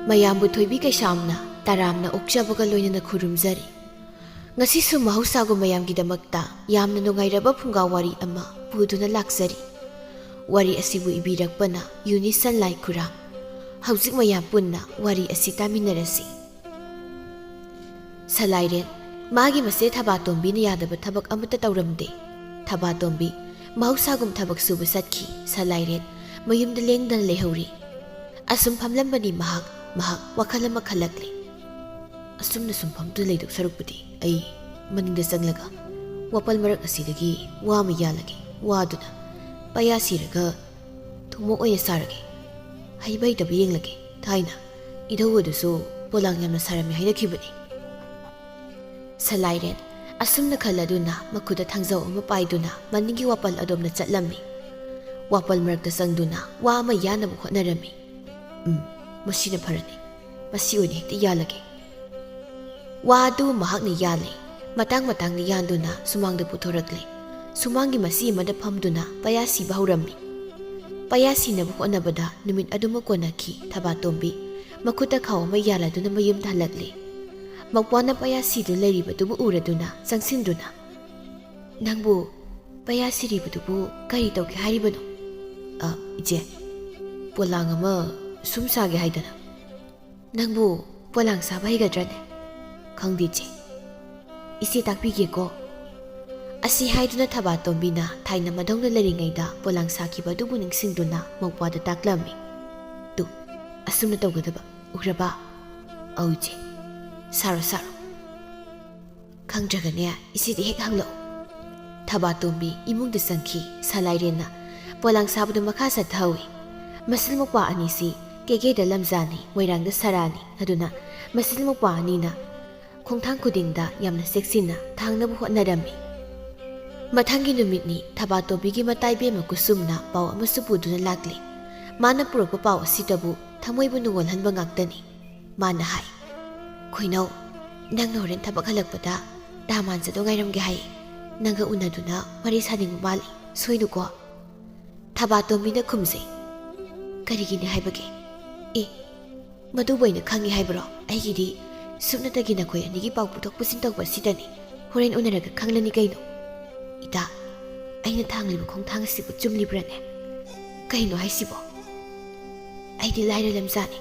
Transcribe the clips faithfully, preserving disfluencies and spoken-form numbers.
ꯃꯌꯥꯝꯕꯨ ꯊꯣꯏꯕꯤ ꯀꯩꯁꯥꯝꯅ ꯇꯔꯥꯝꯅ ꯑꯣꯛꯆꯕꯒ ꯂꯣꯏꯅꯅ ꯈꯨꯔꯨꯝꯖꯔꯤ꯫ ꯉꯁꯤꯁꯨ ꯃꯍꯧꯁꯥꯒꯨꯝ ꯃꯌꯥꯝꯒꯤꯗꯃꯛꯇ ꯌꯥꯝꯅ ꯅꯨꯡꯉꯥꯏꯔꯕ ꯐꯨꯡꯒꯥ ꯋꯥꯔꯤ ꯑꯃ ꯄꯨꯗꯨꯅ ꯂꯥꯛꯆꯔꯤ꯫ ꯋꯥꯔꯤ ꯑꯁꯤꯕꯨ ꯏꯕꯤꯔꯛꯄꯅ ꯌꯨꯅꯤꯁꯟ ꯂꯥꯏ ꯈꯨꯔꯥꯝ꯫ ꯍꯧꯖꯤꯛ ꯃꯌꯥꯝ ꯄꯨꯟꯅ ꯋꯥꯔꯤ ꯑꯁꯤ ꯇꯥꯃꯤꯟꯅꯔꯁꯤ꯫ ꯁꯂꯥꯏꯔꯦꯟ, ꯃꯥꯒꯤ ꯃꯆꯦ ꯊꯕꯥꯇꯣꯝꯕꯤꯅ ꯌꯥꯗꯕ ꯊꯕꯛ ꯑꯃꯠꯇ ꯇꯧꯔꯝꯗꯦ꯫ ꯊꯕꯥꯇꯣꯝꯕꯤ ꯃꯍꯧꯁꯥꯒꯨꯝ ꯊꯕꯛ ꯁꯨꯕ ꯆꯠꯈꯤ꯫ ꯁꯂꯥꯏꯔꯦꯟ ꯃꯌꯨꯝꯗ ꯂꯦꯡꯗꯅ ꯂꯩꯍꯧꯔꯤ꯫ ꯑꯁꯨꯝ ꯐꯝꯂꯝꯕꯅꯤ ꯃꯍꯥꯛ, ꯃꯍꯥꯛ ꯋꯥꯈꯜ ꯑꯃ ꯈꯜꯂꯛꯂꯦ꯫ ꯑꯁꯨꯝꯅ ꯁꯨꯝ ꯐꯝꯗꯨꯅ ꯂꯩꯗꯧ ꯁꯔꯨꯛꯄꯨꯗꯤ ꯑꯩ ꯃꯅꯨꯡꯗ ꯆꯪꯂꯒ ꯋꯥꯄꯜ ꯃꯔꯛ ꯑꯁꯤꯗꯒꯤ ꯋꯥ ꯑꯃ ꯌꯥꯜꯂꯒꯦ꯫ ꯋꯥꯗꯨꯅ ꯄꯌꯥ ꯁꯤꯔꯒ ꯊꯨꯝꯃꯣꯛ ꯑꯣꯏꯅ ꯁꯥꯔꯒꯦ꯫ ꯍꯩꯕ ꯍꯩꯇꯕ ꯌꯦꯡꯂꯒꯦ꯫ ꯊꯥꯏꯅ ꯏꯙꯧ ꯑꯗꯨꯁꯨ ꯄꯣꯂꯥꯡ ꯌꯥꯝꯅ ꯁꯥꯔꯝꯃꯤ ꯍꯥꯏꯅꯈꯤꯕꯅꯤ꯫ ꯁꯂꯥꯏꯔꯦꯟ ꯑꯁꯨꯝꯅ ꯈꯜꯂꯗꯨꯅ ꯃꯈꯨꯠꯇ ꯊꯥꯡꯖꯧ ꯑꯃ ꯄꯥꯏꯗꯨꯅ ꯃꯅꯤꯡꯒꯤ ꯋꯥꯄꯜ ꯑꯗꯣꯝꯗ ꯆꯠꯂꯝꯃꯤ꯫ ꯋꯥꯄꯜ ꯃꯔꯛꯇ ꯆꯪꯗꯨꯅ ꯋꯥ ꯑꯃ ꯌꯥꯟꯅꯕ ꯍꯣꯠꯅꯔꯝꯃꯤ꯫ "ꯎꯝ, ꯃꯁꯤꯅ ꯐꯔꯅꯤ꯫ ꯃꯁꯤ ꯑꯣꯏꯅ ꯍꯦꯛꯇ ꯌꯥꯜꯂꯒꯦ"꯫ ꯋꯥ ꯑꯗꯨ ꯃꯍꯥꯛꯅ ꯌꯥꯜꯂꯦ꯫ ꯃꯇꯥꯡ ꯃꯇꯥꯡꯗ ꯌꯥꯟꯗꯨꯅ ꯁꯨꯃꯥꯡꯗ ꯄꯨꯊꯣꯔꯛꯂꯦ꯫ ꯁꯨꯃꯥꯡꯒꯤ ꯃꯁꯤ ꯑꯃꯗ ꯐꯝꯗꯨꯅ ꯄꯌꯥ ꯁꯤꯕ ꯍꯧꯔꯝꯃꯤ꯫ ꯄꯌꯥ ꯁꯤꯅꯕ ꯍꯣꯠꯅꯕꯗ ꯅꯨꯃꯤꯠ ꯑꯗꯨꯃꯛ ꯀꯣꯟꯅꯈꯤ꯫ ꯊꯕꯥꯇꯣꯝꯕꯤ ꯃꯈꯨꯠꯇ ꯈꯥꯎ ꯑꯃ ꯌꯥꯜꯂꯗꯨꯅ ꯃꯌꯨꯝꯗ ꯍꯜꯂꯛꯂꯦ꯫ ꯃꯧꯄ꯭ꯋꯥꯅ ꯄꯌꯥ ꯁꯤꯗꯨꯅ ꯂꯩꯔꯤꯕꯗꯨꯕꯨ ꯎꯔꯗꯨꯅ ꯆꯪꯁꯤꯟꯗꯨꯅ, "ꯅꯪꯕꯨ ꯄꯌꯥ ꯁꯤꯔꯤꯕꯗꯨꯕꯨ ꯀꯔꯤ ꯇꯧꯒꯦ ꯍꯥꯏꯔꯤꯕꯅꯣ?" "ꯑ, ꯏꯆꯦ, ꯄꯣꯂꯥꯡ ꯑꯃ ꯁꯨꯝ ꯁꯥꯒꯦ ꯍꯥꯏꯗꯅ"꯫ "ꯅꯪꯕꯨ ꯄꯣꯂꯥꯡ ꯁꯥꯕ ꯍꯩꯒꯗ꯭ꯔꯅꯦ?" "ꯈꯪꯗꯦ, ꯏꯆꯦ꯫ ꯏꯆꯦ ꯇꯥꯛꯄꯤꯒꯦꯀꯣ"꯫ ꯑꯁꯤ ꯍꯥꯏꯗꯨꯅ ꯊꯕꯥꯇꯣꯝꯕꯤꯅ ꯊꯥꯏꯅ ꯃꯗꯧꯅ ꯂꯩꯔꯤꯉꯩꯗ ꯄꯣꯂꯥꯡ ꯁꯥꯈꯤꯕ ꯑꯗꯨꯕꯨ ꯅꯤꯡꯁꯤꯡꯗꯨꯅ ꯃꯧꯄ꯭ꯋꯥꯗ ꯇꯥꯛꯂꯝꯃꯤ꯫ "ꯇꯨ, ꯑꯁꯨꯝꯅ ꯇꯧꯒꯗꯕ, ꯎꯈ꯭ꯔꯕ?" "ꯑꯧ, ꯏꯆꯦ꯫ ꯁꯥꯔꯣ, ꯁꯥꯔꯣ"꯫ "ꯈꯪꯗ꯭ꯔꯒꯅꯦ, ꯏꯆꯦꯗ ꯍꯦꯛ ꯍꯪꯂꯛꯎ"꯫ ꯊꯕꯥꯇꯣꯝꯕꯤ ꯏꯃꯨꯡꯗ ꯆꯪꯈꯤ꯫ ꯁꯂꯥꯏꯔꯦꯟꯅ ꯄꯣꯂꯥꯡ ꯁꯥꯕꯗꯨ ꯃꯈꯥ ꯆꯠꯊꯍꯧꯏ꯫ ꯃꯁꯤꯜ ꯃꯧꯄ꯭ꯋꯥ ꯑꯅꯤꯁꯤ ꯀꯦꯀꯦꯗ ꯂꯝꯖꯥꯅꯤ, ꯃꯣꯏꯔꯥꯡꯗ ꯁꯔꯥꯅꯤ꯫ ꯑꯗꯨꯅ ꯃꯁꯤꯜ ꯃꯧꯄ꯭ꯋꯥ ꯑꯅꯤꯅ ꯈꯣꯡꯊꯥꯡ ꯈꯨꯗꯤꯡꯗ ꯌꯥꯝꯅ ꯆꯦꯛꯁꯤꯟꯅ ꯊꯥꯡꯅꯕ ꯍꯣꯠꯅꯔꯝꯃꯤ꯫ ꯃꯊꯪꯒꯤ ꯅꯨꯃꯤꯠꯅꯤ꯫ ꯊꯕꯥꯇꯣꯝꯕꯤꯒꯤ ꯃꯇꯥꯏꯕꯦꯝꯃ ꯀꯨꯁꯨꯝꯅ ꯄꯥꯎ ꯑꯃꯁꯨ ꯄꯨꯗꯨꯅ ꯂꯥꯛꯂꯤ꯫ ꯃꯥꯅ ꯄꯨꯔꯛꯄ ꯄꯥꯎ ꯑꯁꯤꯗꯕꯨ ꯊꯃꯣꯏꯕꯨ ꯅꯨꯡꯉꯣꯜꯍꯟꯕ ꯉꯥꯛꯇꯅꯤ꯫ ꯃꯥꯅ ꯍꯥꯏ, "ꯈꯣꯏꯅꯧ, ꯅꯪꯅ ꯍꯣꯔꯦꯟ ꯊꯕꯛ ꯍꯜꯂꯛꯄꯗ ꯗꯥ ꯃꯥꯟꯖꯗꯣ ꯉꯥꯏꯔꯝꯒꯦ ꯍꯥꯏ꯫ ꯅꯪꯒ ꯎꯅꯗꯨꯅ ꯋꯥꯔꯤ ꯁꯥꯅꯤꯡꯕ ꯃꯥꯜꯂꯤ꯫ ꯁꯣꯏꯅꯨꯀꯣ"꯫ ꯊꯕꯥꯇꯣꯝꯕꯤꯅ ꯈꯨꯝꯖꯩ, "ꯀꯔꯤꯒꯤꯅꯤ ꯍꯥꯏꯕꯒꯦ? ꯑꯦ, "ꯃꯗꯨꯕꯨ ꯑꯩꯅ ꯈꯪꯉꯤ ꯍꯥꯏꯕ꯭ꯔꯣ? ꯑꯩꯒꯤꯗꯤ ꯁꯨꯞꯅꯇꯒꯤ ꯅꯈꯣꯏ ꯑꯅꯤꯒꯤ ꯄꯥꯎ ꯄꯨꯊꯣꯛ ꯄꯨꯁꯤꯟ ꯇꯧꯕ ꯑꯁꯤꯗꯅꯤ꯫ ꯍꯣꯔꯦꯟ ꯎꯅꯔꯒ ꯈꯪꯂꯅꯤ ꯀꯩꯅꯣ꯫ ꯏꯇꯥ, ꯑꯩꯅ ꯊꯥꯡꯂꯤꯕ ꯈꯣꯡꯊꯥꯡ ꯑꯁꯤꯕꯨ ꯆꯨꯝꯂꯤꯕ꯭ꯔꯥꯅꯦ? ꯀꯩꯅꯣ ꯍꯥꯏꯁꯤꯕꯣ? ꯑꯩꯗꯤ ꯂꯥꯏꯔ ꯂꯝꯖꯥꯅꯤ꯫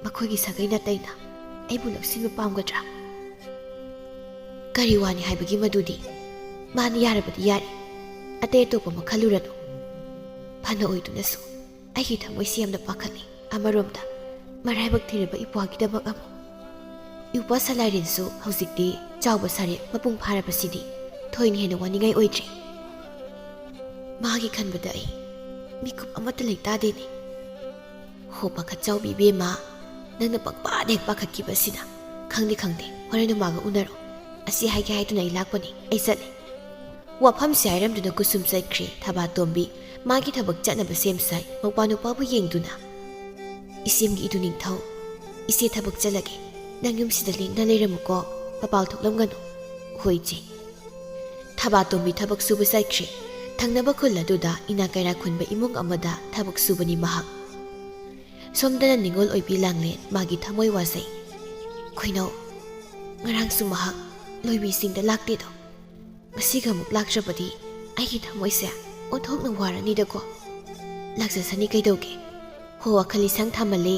ꯃꯈꯣꯏꯒꯤ ꯁꯥꯒꯩ ꯅꯥꯇꯩꯅ ꯑꯩꯕꯨ ꯂꯧꯁꯤꯟꯕ ꯄꯥꯝꯒꯗ꯭ꯔꯥ? ꯀꯔꯤ ꯋꯥꯅꯤ ꯍꯥꯏꯕꯒꯤ ꯃꯗꯨꯗꯤ? ꯃꯥꯅ ꯌꯥꯔꯕꯗꯤ ꯌꯥꯔꯦ, ꯑꯇꯩ ꯑꯇꯣꯞꯄ ꯑꯃ ꯈꯜꯂꯨꯔꯅꯨ꯫ ꯐꯅ ꯑꯣꯏꯗꯨꯅꯁꯨ ꯑꯩꯒꯤ ꯊꯃꯣꯏꯁꯤ ꯌꯥꯝꯅ ꯄꯥꯈꯠꯂꯤ꯫ ꯑꯃꯔꯣꯝꯗ ꯃꯔꯥꯏꯕꯛ ꯊꯤꯔꯕ ꯏꯄ꯭ꯋꯥꯒꯤꯗꯃꯛ ꯑꯃꯨꯛ꯫ ꯏꯄ꯭ꯋꯥ ꯁꯂꯥꯏꯔꯦꯟꯁꯨ ꯍꯧꯖꯤꯛꯇꯤ ꯆꯥꯎꯕ ꯁꯥꯔꯦ ꯃꯄꯨꯡ ꯐꯥꯔꯕꯁꯤꯗꯤ ꯊꯣꯏꯅ ꯍꯦꯟꯅ ꯋꯥꯅꯤꯡꯉꯥꯏ ꯑꯣꯏꯗ꯭ꯔꯦ꯫ ꯃꯥꯒꯤ ꯈꯟꯕꯗ ꯑꯩ ꯃꯤꯀꯨꯞ ꯑꯃꯠꯇ ꯂꯩꯇꯥꯗꯦꯅꯦ꯫ ꯍꯣ ꯄꯥꯈꯠꯆꯥꯎꯕꯤ ꯏꯕꯦꯝꯃ, ꯅꯪꯅ ꯄꯪꯄꯥꯗ ꯍꯦꯛ ꯄꯥꯈꯠꯈꯤꯕꯁꯤꯅ꯫ ꯈꯪꯗꯦ ꯈꯪꯗꯦ, ꯍꯣꯔꯦꯟ ꯅꯃꯥꯒ ꯎꯅꯔꯣ꯫ ꯑꯁꯤ ꯍꯥꯏꯒꯦ ꯍꯥꯏꯗꯨꯅ ꯑꯩ ꯂꯥꯛꯄꯅꯤ, ꯑꯩ ꯆꯠꯂꯦ꯫ ꯋꯥꯐꯝꯁꯤ ꯍꯥꯏꯔꯝꯗꯨꯅ ꯀꯨꯁꯨꯝ ꯆꯠꯈ꯭ꯔꯦ꯫ ꯊꯕꯥꯇꯣꯝꯕꯤ ꯃꯥꯒꯤ ꯊꯕꯛ ꯆꯠꯅꯕ ꯁꯦꯝ ꯁꯥꯏ꯫ ꯃꯧꯄꯥ ꯅꯨꯄꯥꯕꯨ ꯌꯦꯡꯗꯨꯅ, "ꯏꯆꯦꯝꯒꯤ ꯏꯇꯨ ꯅꯤꯡꯊꯧ, ꯏꯆꯦ ꯊꯕꯛ ꯆꯠꯂꯒꯦ꯫ ꯅꯪ ꯌꯨꯝꯁꯤꯗ ꯂꯦꯡꯗꯅ ꯂꯩꯔꯝꯃꯨꯀꯣ, ꯃꯄꯥꯜ ꯊꯣꯛꯂꯝꯒꯅꯨ꯫" "ꯍꯣꯏ ꯏꯆꯦ꯫" ꯊꯕꯥꯇꯣꯝꯕꯤ ꯊꯕꯛ ꯁꯨꯕ ꯆꯠꯈ꯭ꯔꯦ꯫ ꯊꯪꯅꯕ ꯈꯨꯜ ꯑꯗꯨꯗ ꯏꯅꯥ ꯀꯩꯔꯥ ꯈꯨꯟꯕ ꯏꯃꯨꯡ ꯑꯃꯗ ꯊꯕꯛ ꯁꯨꯕꯅꯤ ꯃꯍꯥꯛ꯫ ꯁꯣꯝꯗꯅ ꯅꯤꯉꯣꯜ ꯑꯣꯏꯕꯤ ꯂꯥꯡꯂꯦꯟ ꯃꯥꯒꯤ ꯊꯃꯣꯏ ꯋꯥꯖꯩ꯫ "ꯈꯣꯏꯅꯧ, ꯉꯔꯥꯡꯁꯨ ꯃꯍꯥꯛ ꯂꯣꯏꯕꯤꯁꯤꯡꯗ ꯂꯥꯛꯇꯦꯗꯣ꯫ ꯉꯁꯤꯒ ꯑꯃꯨꯛ ꯂꯥꯛꯇ꯭ꯔꯕꯗꯤ ꯑꯩꯒꯤ ꯊꯃꯣꯏꯁꯦ ꯑꯣꯟꯊꯣꯛꯅ ꯋꯥꯔꯅꯤꯗꯀꯣ꯫ ꯂꯥꯛꯆꯁꯅꯤ ꯀꯩꯗꯧꯒꯦ? ꯍꯣ, ꯋꯥꯈꯜ ꯏꯁꯪ ꯊꯥꯃꯜꯂꯦ,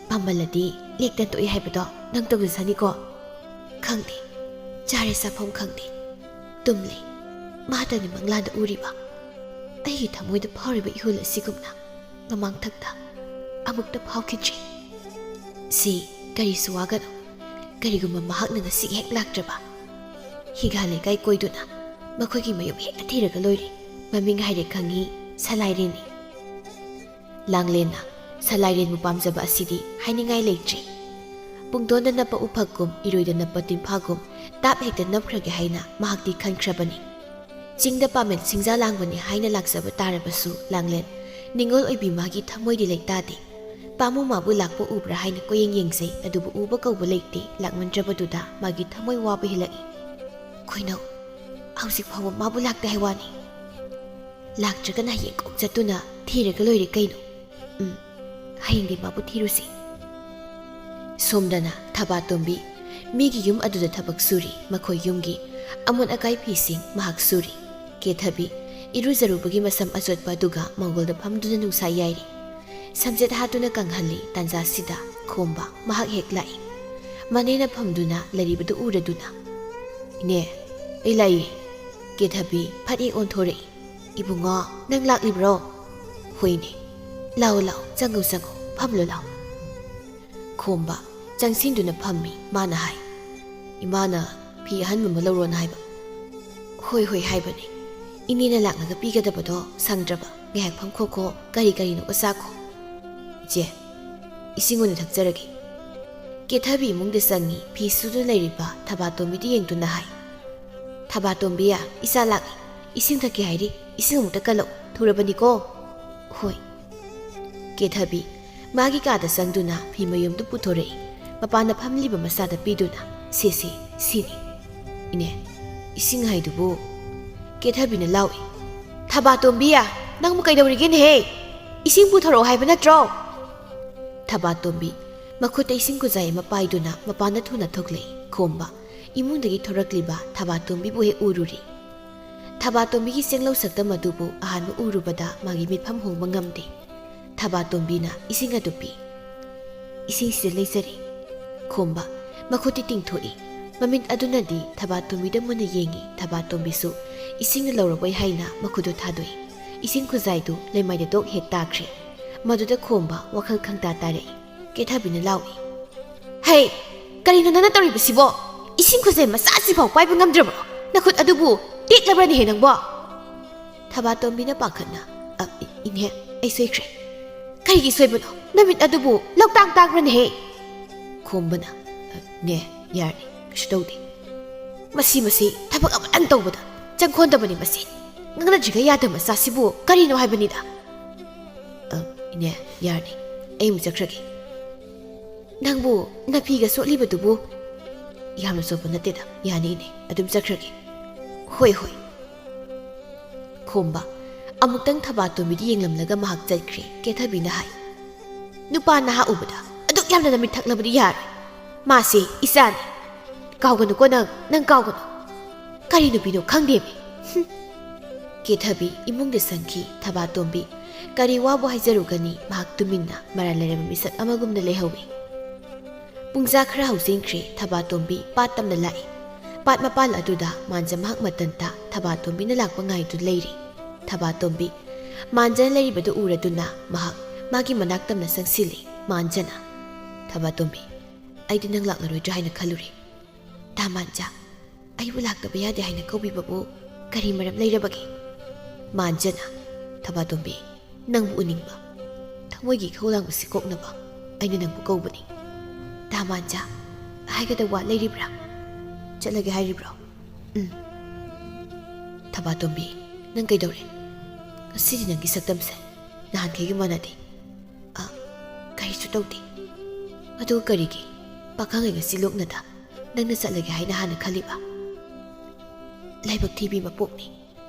ꯄꯥꯝꯃꯜꯂꯗꯤ ꯂꯦꯛꯇ ꯇꯣꯛꯏ ꯍꯥꯏꯕꯗꯣ ꯅꯪ ꯇꯧꯖꯁꯅꯤꯀꯣ꯫" ꯈꯪꯗꯦ, ꯆꯥꯔꯦ ꯆꯥꯐꯝ ꯈꯪꯗꯦ, ꯇꯨꯝꯂꯦ꯫ ꯃꯥꯇꯅꯤ ꯃꯪꯂꯥꯟꯗ ꯎꯔꯤꯕ꯫ ꯑꯩꯒꯤ ꯊꯃꯣꯏꯗ ꯐꯥꯎꯔꯤꯕ ꯏꯍꯨꯜ ꯑꯁꯤꯒꯨꯝꯅ ꯃꯃꯥꯡꯊꯛꯇ ꯑꯃꯨꯛꯇ ꯐꯥꯎꯈꯤꯗ꯭ꯔꯤ꯫ ꯁꯤ ꯀꯔꯤꯁꯨ ꯋꯥꯒꯅꯨ꯫ ꯀꯔꯤꯒꯨꯝꯕ ꯃꯍꯥꯛꯅ ꯉꯁꯤ ꯍꯦꯛ ꯂꯥꯛꯇ꯭ꯔꯕ, ꯍꯤꯒꯥ ꯂꯩꯀꯥꯏ ꯀꯣꯏꯗꯨꯅ ꯃꯈꯣꯏꯒꯤ ꯃꯌꯨꯝ ꯍꯦꯛꯇ ꯊꯤꯔꯒ ꯂꯣꯏꯔꯦ꯫ ꯃꯃꯤꯡ ꯍꯥꯏꯔꯦ ꯈꯪꯉꯤ, ꯁꯂꯥꯏꯔꯦꯟꯅꯤ꯫ ꯂꯥꯡꯂꯦꯟꯅ ꯁꯂꯥꯏꯔꯦꯟꯕꯨ ꯄꯥꯝꯖꯕ ꯑꯁꯤꯗꯤ ꯍꯥꯏꯅꯤꯡꯉꯥꯏ ꯂꯩꯇ꯭ꯔꯦ꯫ ꯄꯨꯡꯗꯣꯟꯗ ꯅꯞꯄ ꯎꯐꯛꯀꯨꯝ, ꯏꯔꯣꯏꯗ ꯅꯞꯄ ꯇꯤꯟꯐꯥꯒꯨꯝ, ꯇꯥꯞ ꯍꯦꯛꯇ ꯅꯞꯈ꯭ꯔꯒꯦ ꯍꯥꯏꯅ ꯃꯍꯥꯛꯇꯤ ꯈꯟꯈ꯭ꯔꯕꯅꯤ꯫ ꯆꯤꯡꯗ ꯄꯥꯃꯦꯟ ꯁꯤꯡꯖꯥ ꯂꯥꯡꯕꯅꯤ ꯍꯥꯏꯅ ꯂꯥꯛꯆꯕ ꯇꯥꯔꯕꯁꯨ ꯂꯥꯡꯂꯦꯟ ꯅꯤꯡꯉꯣꯜ ꯑꯣꯏꯕꯤ ꯃꯥꯒꯤ ꯊꯃꯣꯏꯗꯤ ꯂꯩꯇꯥꯗꯦ꯫ ꯄꯥꯃꯨ ꯃꯥꯕꯨ ꯂꯥꯛꯄ ꯎꯕ꯭ꯔꯥ ꯍꯥꯏꯅ ꯀꯣꯌꯦꯡ ꯌꯦꯡꯖꯩ, ꯑꯗꯨꯕꯨ ꯎꯕ ꯀꯧꯕ ꯂꯩꯇꯦ꯫ ꯂꯥꯛꯃꯟꯗ꯭ꯔꯕꯗꯨꯗ ꯃꯥꯒꯤ ꯊꯃꯣꯏ ꯋꯥꯕ ꯍꯦꯜꯂꯛꯏ꯫ "ꯈꯣꯏꯅꯧ, ꯍꯧꯖꯤꯛ ꯐꯥꯎꯕ ꯃꯥꯕꯨ ꯂꯥꯛꯇꯦ ꯍꯥꯏ ꯋꯥꯅꯤ꯫ ꯂꯥꯛꯇ꯭ꯔꯒꯅ ꯍꯌꯦꯡ ꯀꯣꯛ ꯆꯠꯇꯨꯅ ꯊꯤꯔꯒ ꯂꯣꯏꯔꯦ ꯀꯩꯅꯣ꯫ ꯎꯝ, ꯍꯌꯦꯡꯗꯤ ꯃꯥꯕꯨ ꯊꯤꯔꯨꯁꯤ꯫ ꯁꯣꯝꯗꯅ ꯊꯕꯥꯇꯣꯝꯕꯤ ꯃꯤꯒꯤ ꯌꯨꯝ ꯑꯗꯨꯗ ꯊꯕꯛ ꯁꯨꯔꯤ꯫ ꯃꯈꯣꯏ ꯌꯨꯝꯒꯤ ꯑꯃꯣꯠ ꯑꯀꯥꯏ ꯐꯤꯁꯤꯡ ꯃꯍꯥꯛ ꯁꯨꯔꯤ꯫ ꯀꯦꯊꯕꯤ ꯏꯔꯨꯖꯔꯨꯕꯒꯤ ꯃꯁꯝ ꯑꯆꯣꯠꯄ ꯑꯗꯨꯒ ꯃꯪꯒꯣꯜꯗ ꯐꯝꯗꯨꯅ ꯅꯨꯡꯁꯥ ꯌꯥꯏꯔꯤ꯫ ꯁꯝꯖꯦꯠ ꯍꯥꯠꯇꯨꯅ ꯀꯪꯍꯜꯂꯤ꯫ ꯇꯥꯟꯖꯥꯁꯤꯗ ꯈꯣꯝꯕ ꯃꯍꯥꯛ ꯍꯦꯛ ꯂꯥꯛꯏ꯫ ꯃꯅꯦꯅ ꯐꯝꯗꯨꯅ ꯂꯩꯔꯤꯕꯗꯨ ꯎꯔꯗꯨꯅ, "ꯏꯅꯦ, ꯑꯩ ꯂꯥꯛꯏ꯫" ꯀꯦꯊꯕꯤ ꯐꯠ ꯍꯦꯛ ꯑꯣꯟꯊꯣꯔꯛꯏ꯫ "ꯏꯕꯨꯡꯉꯣ, ꯅꯪ ꯂꯥꯛꯂꯤꯕ꯭ꯔꯣ?" "ꯍꯣꯏꯅꯦ꯫ ꯂꯥꯛꯑꯣ, ꯂꯥꯛꯑꯣ, ꯆꯪꯉꯨ, ꯆꯪꯉꯨ, ꯐꯝꯂꯨ ꯂꯥꯛꯑꯣ꯫" ꯈꯣꯝꯕ ꯆꯪꯁꯤꯟꯗꯨꯅ ꯐꯝꯃꯤ꯫ ꯃꯥꯅ ꯍꯥꯏ, "ꯏꯃꯥꯅ ꯐꯤ ꯑꯍꯟꯕ ꯑꯃ ꯂꯧꯔꯣꯅ ꯍꯥꯏꯕ꯫" "ꯍꯣꯏ, ꯍꯣꯏ ꯍꯥꯏꯕꯅꯦ꯫ ꯏꯅꯦꯅ ꯂꯥꯛꯂꯒ ꯄꯤꯒꯗꯕꯗꯣ ꯁꯪꯗ꯭ꯔꯕ꯫ ꯉꯥꯏꯍꯥꯛ ꯐꯝꯈꯣꯀꯣ, ꯀꯔꯤ ꯀꯔꯤꯅꯣ ꯆꯥꯈꯣ꯫" "ꯏꯆꯦ, ꯏꯁꯤꯡ ꯑꯣꯏꯅ ꯊꯛꯆꯔꯒꯦ꯫" ꯀꯦꯊꯕꯤ ꯏꯃꯨꯡꯗ ꯆꯪꯉꯤ꯫ ꯐꯤ ꯁꯨꯗꯨꯅ ꯂꯩꯔꯤꯕ ꯊꯕꯥꯇꯣꯝꯕꯤꯗ ꯌꯦꯡꯗꯨꯅ ꯍꯥꯏ, "ꯊꯕꯥꯇꯣꯝꯕꯤ, ꯏꯆꯥ ꯂꯥꯛꯂꯤ꯫ ꯏꯁꯤꯡ ꯊꯛꯀꯦ ꯍꯥꯏꯔꯤ꯫ ꯏꯁꯤꯡ ꯑꯃꯨꯛꯇ ꯀꯜꯂꯛꯎ꯫ ꯊꯨꯔꯕꯅꯤꯀꯣ꯫" "ꯍꯣꯏ꯫" ꯀꯦꯊꯕꯤ ꯃꯥꯒꯤ ꯀꯥꯗ ꯆꯪꯗꯨꯅ ꯐꯤ ꯃꯌꯨꯝꯗꯨ ꯄꯨꯊꯣꯔꯛꯏ꯫ ꯃꯄꯥꯟꯗ ꯐꯝꯂꯤꯕ ꯃꯆꯥꯗ ꯄꯤꯗꯨꯅ, "ꯁꯦ, ꯁꯦ, ꯁꯤꯅꯤ꯫" "ꯏꯅꯦ, ꯏꯁꯤꯡ ꯍꯥꯏꯗꯨꯕꯨ?" ꯀꯦꯊꯕꯤꯅ ꯂꯥꯎꯏ, "ꯊꯕꯥꯇꯣꯝꯕꯤ, ꯅꯪꯕꯨ ꯀꯩꯗꯧꯔꯤꯒꯦꯅꯦꯍꯦ? ꯏꯁꯤꯡ ꯄꯨꯊꯣꯔꯛꯑꯣ ꯍꯥꯏꯕ ꯅꯠꯇ꯭ꯔꯣ?" ꯊꯕꯥꯇꯣꯝꯕꯤ ꯃꯈꯨꯠꯇ ꯏꯁꯤꯡ ꯈꯨꯖꯥꯏ ꯑꯃ ꯄꯥꯏꯗꯨꯅ ꯃꯄꯥꯟꯗ ꯊꯨꯅ ꯊꯣꯛꯂꯛꯏ꯫ ꯈꯣꯝꯕ ꯏꯃꯨꯡꯗꯒꯤ ꯊꯣꯔꯛꯂꯤꯕ ꯊꯕꯥꯇꯣꯝꯕꯤꯕꯨ ꯍꯦꯛ ꯎꯔꯨꯔꯤ꯫ ꯊꯕꯥꯇꯣꯝꯕꯤꯒꯤ ꯆꯦꯡꯂꯧ ꯁꯛꯇꯝ ꯑꯗꯨꯕꯨ ꯑꯍꯥꯟꯕ ꯎꯔꯨꯕꯗ ꯃꯥꯒꯤ ꯃꯤꯠꯐꯝ ꯍꯣꯡꯕ ꯉꯝꯗꯦ꯫ ꯊꯕꯥꯇꯣꯝꯕꯤꯅ ꯏꯁꯤꯡ ꯑꯗꯨ ꯄꯤ꯫ "ꯏꯁꯤꯡꯁꯤꯗ ꯂꯩꯖꯔꯦ꯫" ꯈꯣꯝꯕ ꯃꯈꯨꯠꯇꯤ ꯇꯤꯡꯊꯣꯛꯏ꯫ ꯃꯃꯤꯠ ꯑꯗꯨꯅꯗꯤ ꯊꯕꯥꯇꯣꯝꯕꯤꯗ ꯃꯨꯟꯅ ꯌꯦꯡꯏ꯫ ꯊꯕꯥꯇꯣꯝꯕꯤꯁꯨ ꯏꯁꯤꯡꯗꯨ ꯂꯧꯔꯕꯣꯏ ꯍꯥꯏꯅ ꯃꯈꯨꯠꯇꯨ ꯊꯥꯗꯣꯛꯏ꯫ ꯏꯁꯤꯡ ꯈꯨꯖꯥꯏꯗꯨ ꯂꯩꯃꯥꯏꯗ ꯗꯣꯛ ꯍꯦꯛ ꯇꯥꯈ꯭ꯔꯦ꯫ ꯃꯗꯨꯗ ꯈꯣꯝꯕ ꯋꯥꯈꯜ ꯈꯪꯇꯥ ꯇꯥꯔꯛꯏ꯫ ꯀꯦꯊꯕꯤꯅ ꯂꯥꯎꯏ, "ꯍꯦ, ꯀꯔꯤꯅꯣ ꯅꯪꯅ ꯇꯧꯔꯤꯕꯁꯤꯕꯣ? ꯏꯁꯤꯡ ꯈꯨꯖꯥꯏ ꯃꯆꯥꯁꯤꯐꯥꯎ ꯄꯥꯏꯕ ꯉꯝꯗ꯭ꯔꯕ꯭ꯔꯣ? ꯅꯈꯨꯠ ꯑꯗꯨꯕꯨ ꯇꯦꯛꯂꯕ꯭ꯔꯅꯦꯍꯦ ꯅꯪꯕꯣ?" ꯊꯕꯥꯇꯣꯝꯕꯤꯅ ꯄꯥꯈꯠꯅ, "ꯑ, ꯏ-, ꯏꯅꯦ, ꯑꯩ ꯁꯣꯏꯈ꯭ꯔꯦ꯫" "ꯀꯔꯤꯒꯤ ꯁꯣꯏꯕꯅꯣ? ꯅꯃꯤꯠ ꯑꯗꯨꯕꯨ ꯂꯧꯇꯥꯡ ꯇꯥꯡꯕ꯭ꯔꯅꯦꯍꯦ?" ꯈꯣꯝꯕꯅ, "ꯑ, ꯅꯦ, ꯌꯥꯔꯦ, ꯀꯩꯁꯨ ꯇꯧꯗꯦ꯫" "ꯃꯁꯤ, ꯃꯁꯤ ꯊꯕꯛ ꯑꯃꯇꯪ ꯇꯧꯕꯗ ꯆꯪꯈꯣꯟꯗꯕꯅꯤ ꯃꯁꯤ꯫ ꯉꯥꯡꯅꯗ꯭ꯔꯤꯉꯩ ꯌꯥꯗꯕ ꯃꯆꯥꯁꯤꯕꯨ ꯀꯔꯤꯅꯣ ꯍꯥꯏꯕꯅꯤꯗ꯫" "ꯑ, ꯏꯅꯦ, ꯌꯥꯔꯅꯤ꯫ ꯑꯩ ꯑꯃꯨꯛ ꯆꯠꯈ꯭ꯔꯒꯦ꯫" "ꯅꯪꯕꯨ ꯅꯥꯄꯤꯒ ꯆꯣꯠꯂꯤꯕꯗꯨꯕꯨ?" "ꯌꯥꯝꯅ ꯆꯣꯠꯄ ꯅꯠꯇꯦꯗ, ꯌꯥꯅꯤ ꯏꯅꯦ, ꯑꯗꯨꯝ ꯆꯠꯈ꯭ꯔꯒꯦ꯫" "ꯍꯣꯏ, ꯍꯣꯏ꯫" ꯈꯣꯝꯕ ꯑꯃꯨꯛꯇꯪ ꯊꯕꯥꯇꯣꯝꯕꯤꯗ ꯌꯦꯡꯂꯝꯂꯒ ꯃꯍꯥꯛ ꯆꯠꯈ꯭ꯔꯦ꯫ ꯀꯦꯊꯕꯤꯅ ꯍꯥꯏ, ꯅꯨꯄꯥ ꯅꯍꯥ ꯎꯕꯗ ꯑꯗꯨꯛ ꯌꯥꯝꯅ ꯅꯃꯤꯠ ꯊꯛꯂꯕꯗꯤ ꯌꯥꯔꯣꯏ꯫ ꯃꯥꯁꯦ ꯏꯆꯥꯅꯤ꯫ ꯀꯥꯎꯒꯅꯨꯀꯣ ꯅꯪ, ꯅꯪ ꯀꯥꯎꯒꯅꯨ꯫ ꯀꯔꯤ ꯅꯨꯄꯤꯅꯣ ꯈꯪꯗꯦꯃꯤ꯫ ꯍꯨꯝ꯫ ꯀꯦꯊꯕꯤ ꯏꯃꯨꯡꯗ ꯆꯪꯈꯤ꯫ ꯊꯕꯥꯇꯣꯝꯕꯤ ꯀꯔꯤ ꯋꯥꯕꯨ ꯍꯥꯏꯖꯔꯨꯒꯅꯤ, ꯃꯍꯥꯛ ꯇꯨꯃꯤꯟꯅ ꯃꯔꯥꯜ ꯂꯩꯔꯕ ꯃꯤꯁꯛ ꯑꯃꯒꯨꯝꯅ ꯂꯩꯍꯧꯏ꯫ ꯄꯨꯡꯖꯥ ꯈꯔ ꯍꯧꯖꯤꯟꯈ꯭ꯔꯦ꯫ ꯊꯕꯥꯇꯣꯝꯕꯤ ꯄꯥꯠ ꯇꯝꯅ ꯂꯥꯛꯏ꯫ ꯄꯥꯠ ꯃꯄꯥꯜ ꯑꯗꯨꯗ ꯃꯥꯟꯖ ꯃꯍꯥꯛ ꯃꯇꯟꯇ ꯊꯕꯥꯇꯣꯝꯕꯤꯅ ꯂꯥꯛꯄ ꯉꯥꯏꯗꯨꯅ ꯂꯩꯔꯤ꯫ ꯊꯕꯥꯇꯣꯝꯕꯤ ꯃꯥꯟꯖꯅ ꯂꯩꯔꯤꯕꯗꯨ ꯎꯔꯗꯨꯅ ꯃꯍꯥꯛ ꯃꯥꯒꯤ ꯃꯅꯥꯛ ꯇꯝꯅ ꯆꯪꯁꯤꯜꯂꯤ꯫ ꯃꯥꯟꯖꯅ, "ꯊꯕꯥꯇꯣꯝꯕꯤ, ꯑꯩꯗꯤ ꯅꯪ ꯂꯥꯛꯂꯔꯣꯏꯗ꯭ꯔꯥ ꯍꯥꯏꯅ ꯈꯜꯂꯨꯔꯦ꯫ ꯇꯥ ꯃꯥꯟꯖ, ꯑꯩꯕꯨ ꯂꯥꯛꯇꯕ ꯌꯥꯗꯦ ꯍꯥꯏꯅ ꯀꯧꯕꯤꯕꯕꯨ ꯀꯔꯤ ꯃꯔꯝ ꯂꯩꯔꯕꯒꯦ?" ꯃꯥꯟꯖꯅ, "ꯊꯕꯥꯇꯣꯝꯕꯤ, ꯅꯪꯕꯨ ꯎꯅꯤꯡꯕ, ꯊꯃꯣꯏꯒꯤ ꯏꯈꯧ ꯂꯥꯡꯕꯁꯤ ꯀꯣꯛꯅꯕ ꯑꯩꯅ ꯅꯪꯕꯨ ꯀꯧꯕꯅꯤ꯫ ꯇꯥ ꯃꯥꯟꯖ, ꯍꯥꯏꯒꯗꯕ ꯋꯥ ꯂꯩꯔꯤꯕ꯭ꯔꯥ? ꯆꯠꯂꯒꯦ ꯍꯥꯏꯔꯤꯕ꯭ꯔꯣ?" "ꯎꯝ꯫ ꯊꯕꯥꯇꯣꯝꯕꯤ, ꯅꯪ ꯀꯩꯗꯧꯔꯦ? ꯉꯁꯤꯗꯤ ꯅꯪꯒꯤ ꯁꯛꯇꯝꯁꯦ ꯅꯍꯥꯟꯈꯩꯒ ꯃꯥꯟꯅꯗꯦ꯫" "ꯑ, ꯀꯔꯤꯁꯨ ꯇꯧꯗꯦ꯫ ꯑꯗꯨ ꯀꯔꯤꯒꯤ ꯄꯥꯈꯪ ꯑꯩ ꯉꯁꯤ ꯂꯣꯛꯅꯗ ꯅꯪꯅ ꯆꯠꯂꯒꯦ ꯍꯥꯏꯅ ꯍꯥꯟꯅ ꯈꯜꯂꯤꯕ?" "ꯂꯥꯏꯕꯛ ꯊꯤꯕꯤ ꯃꯄꯣꯛꯅꯤ꯫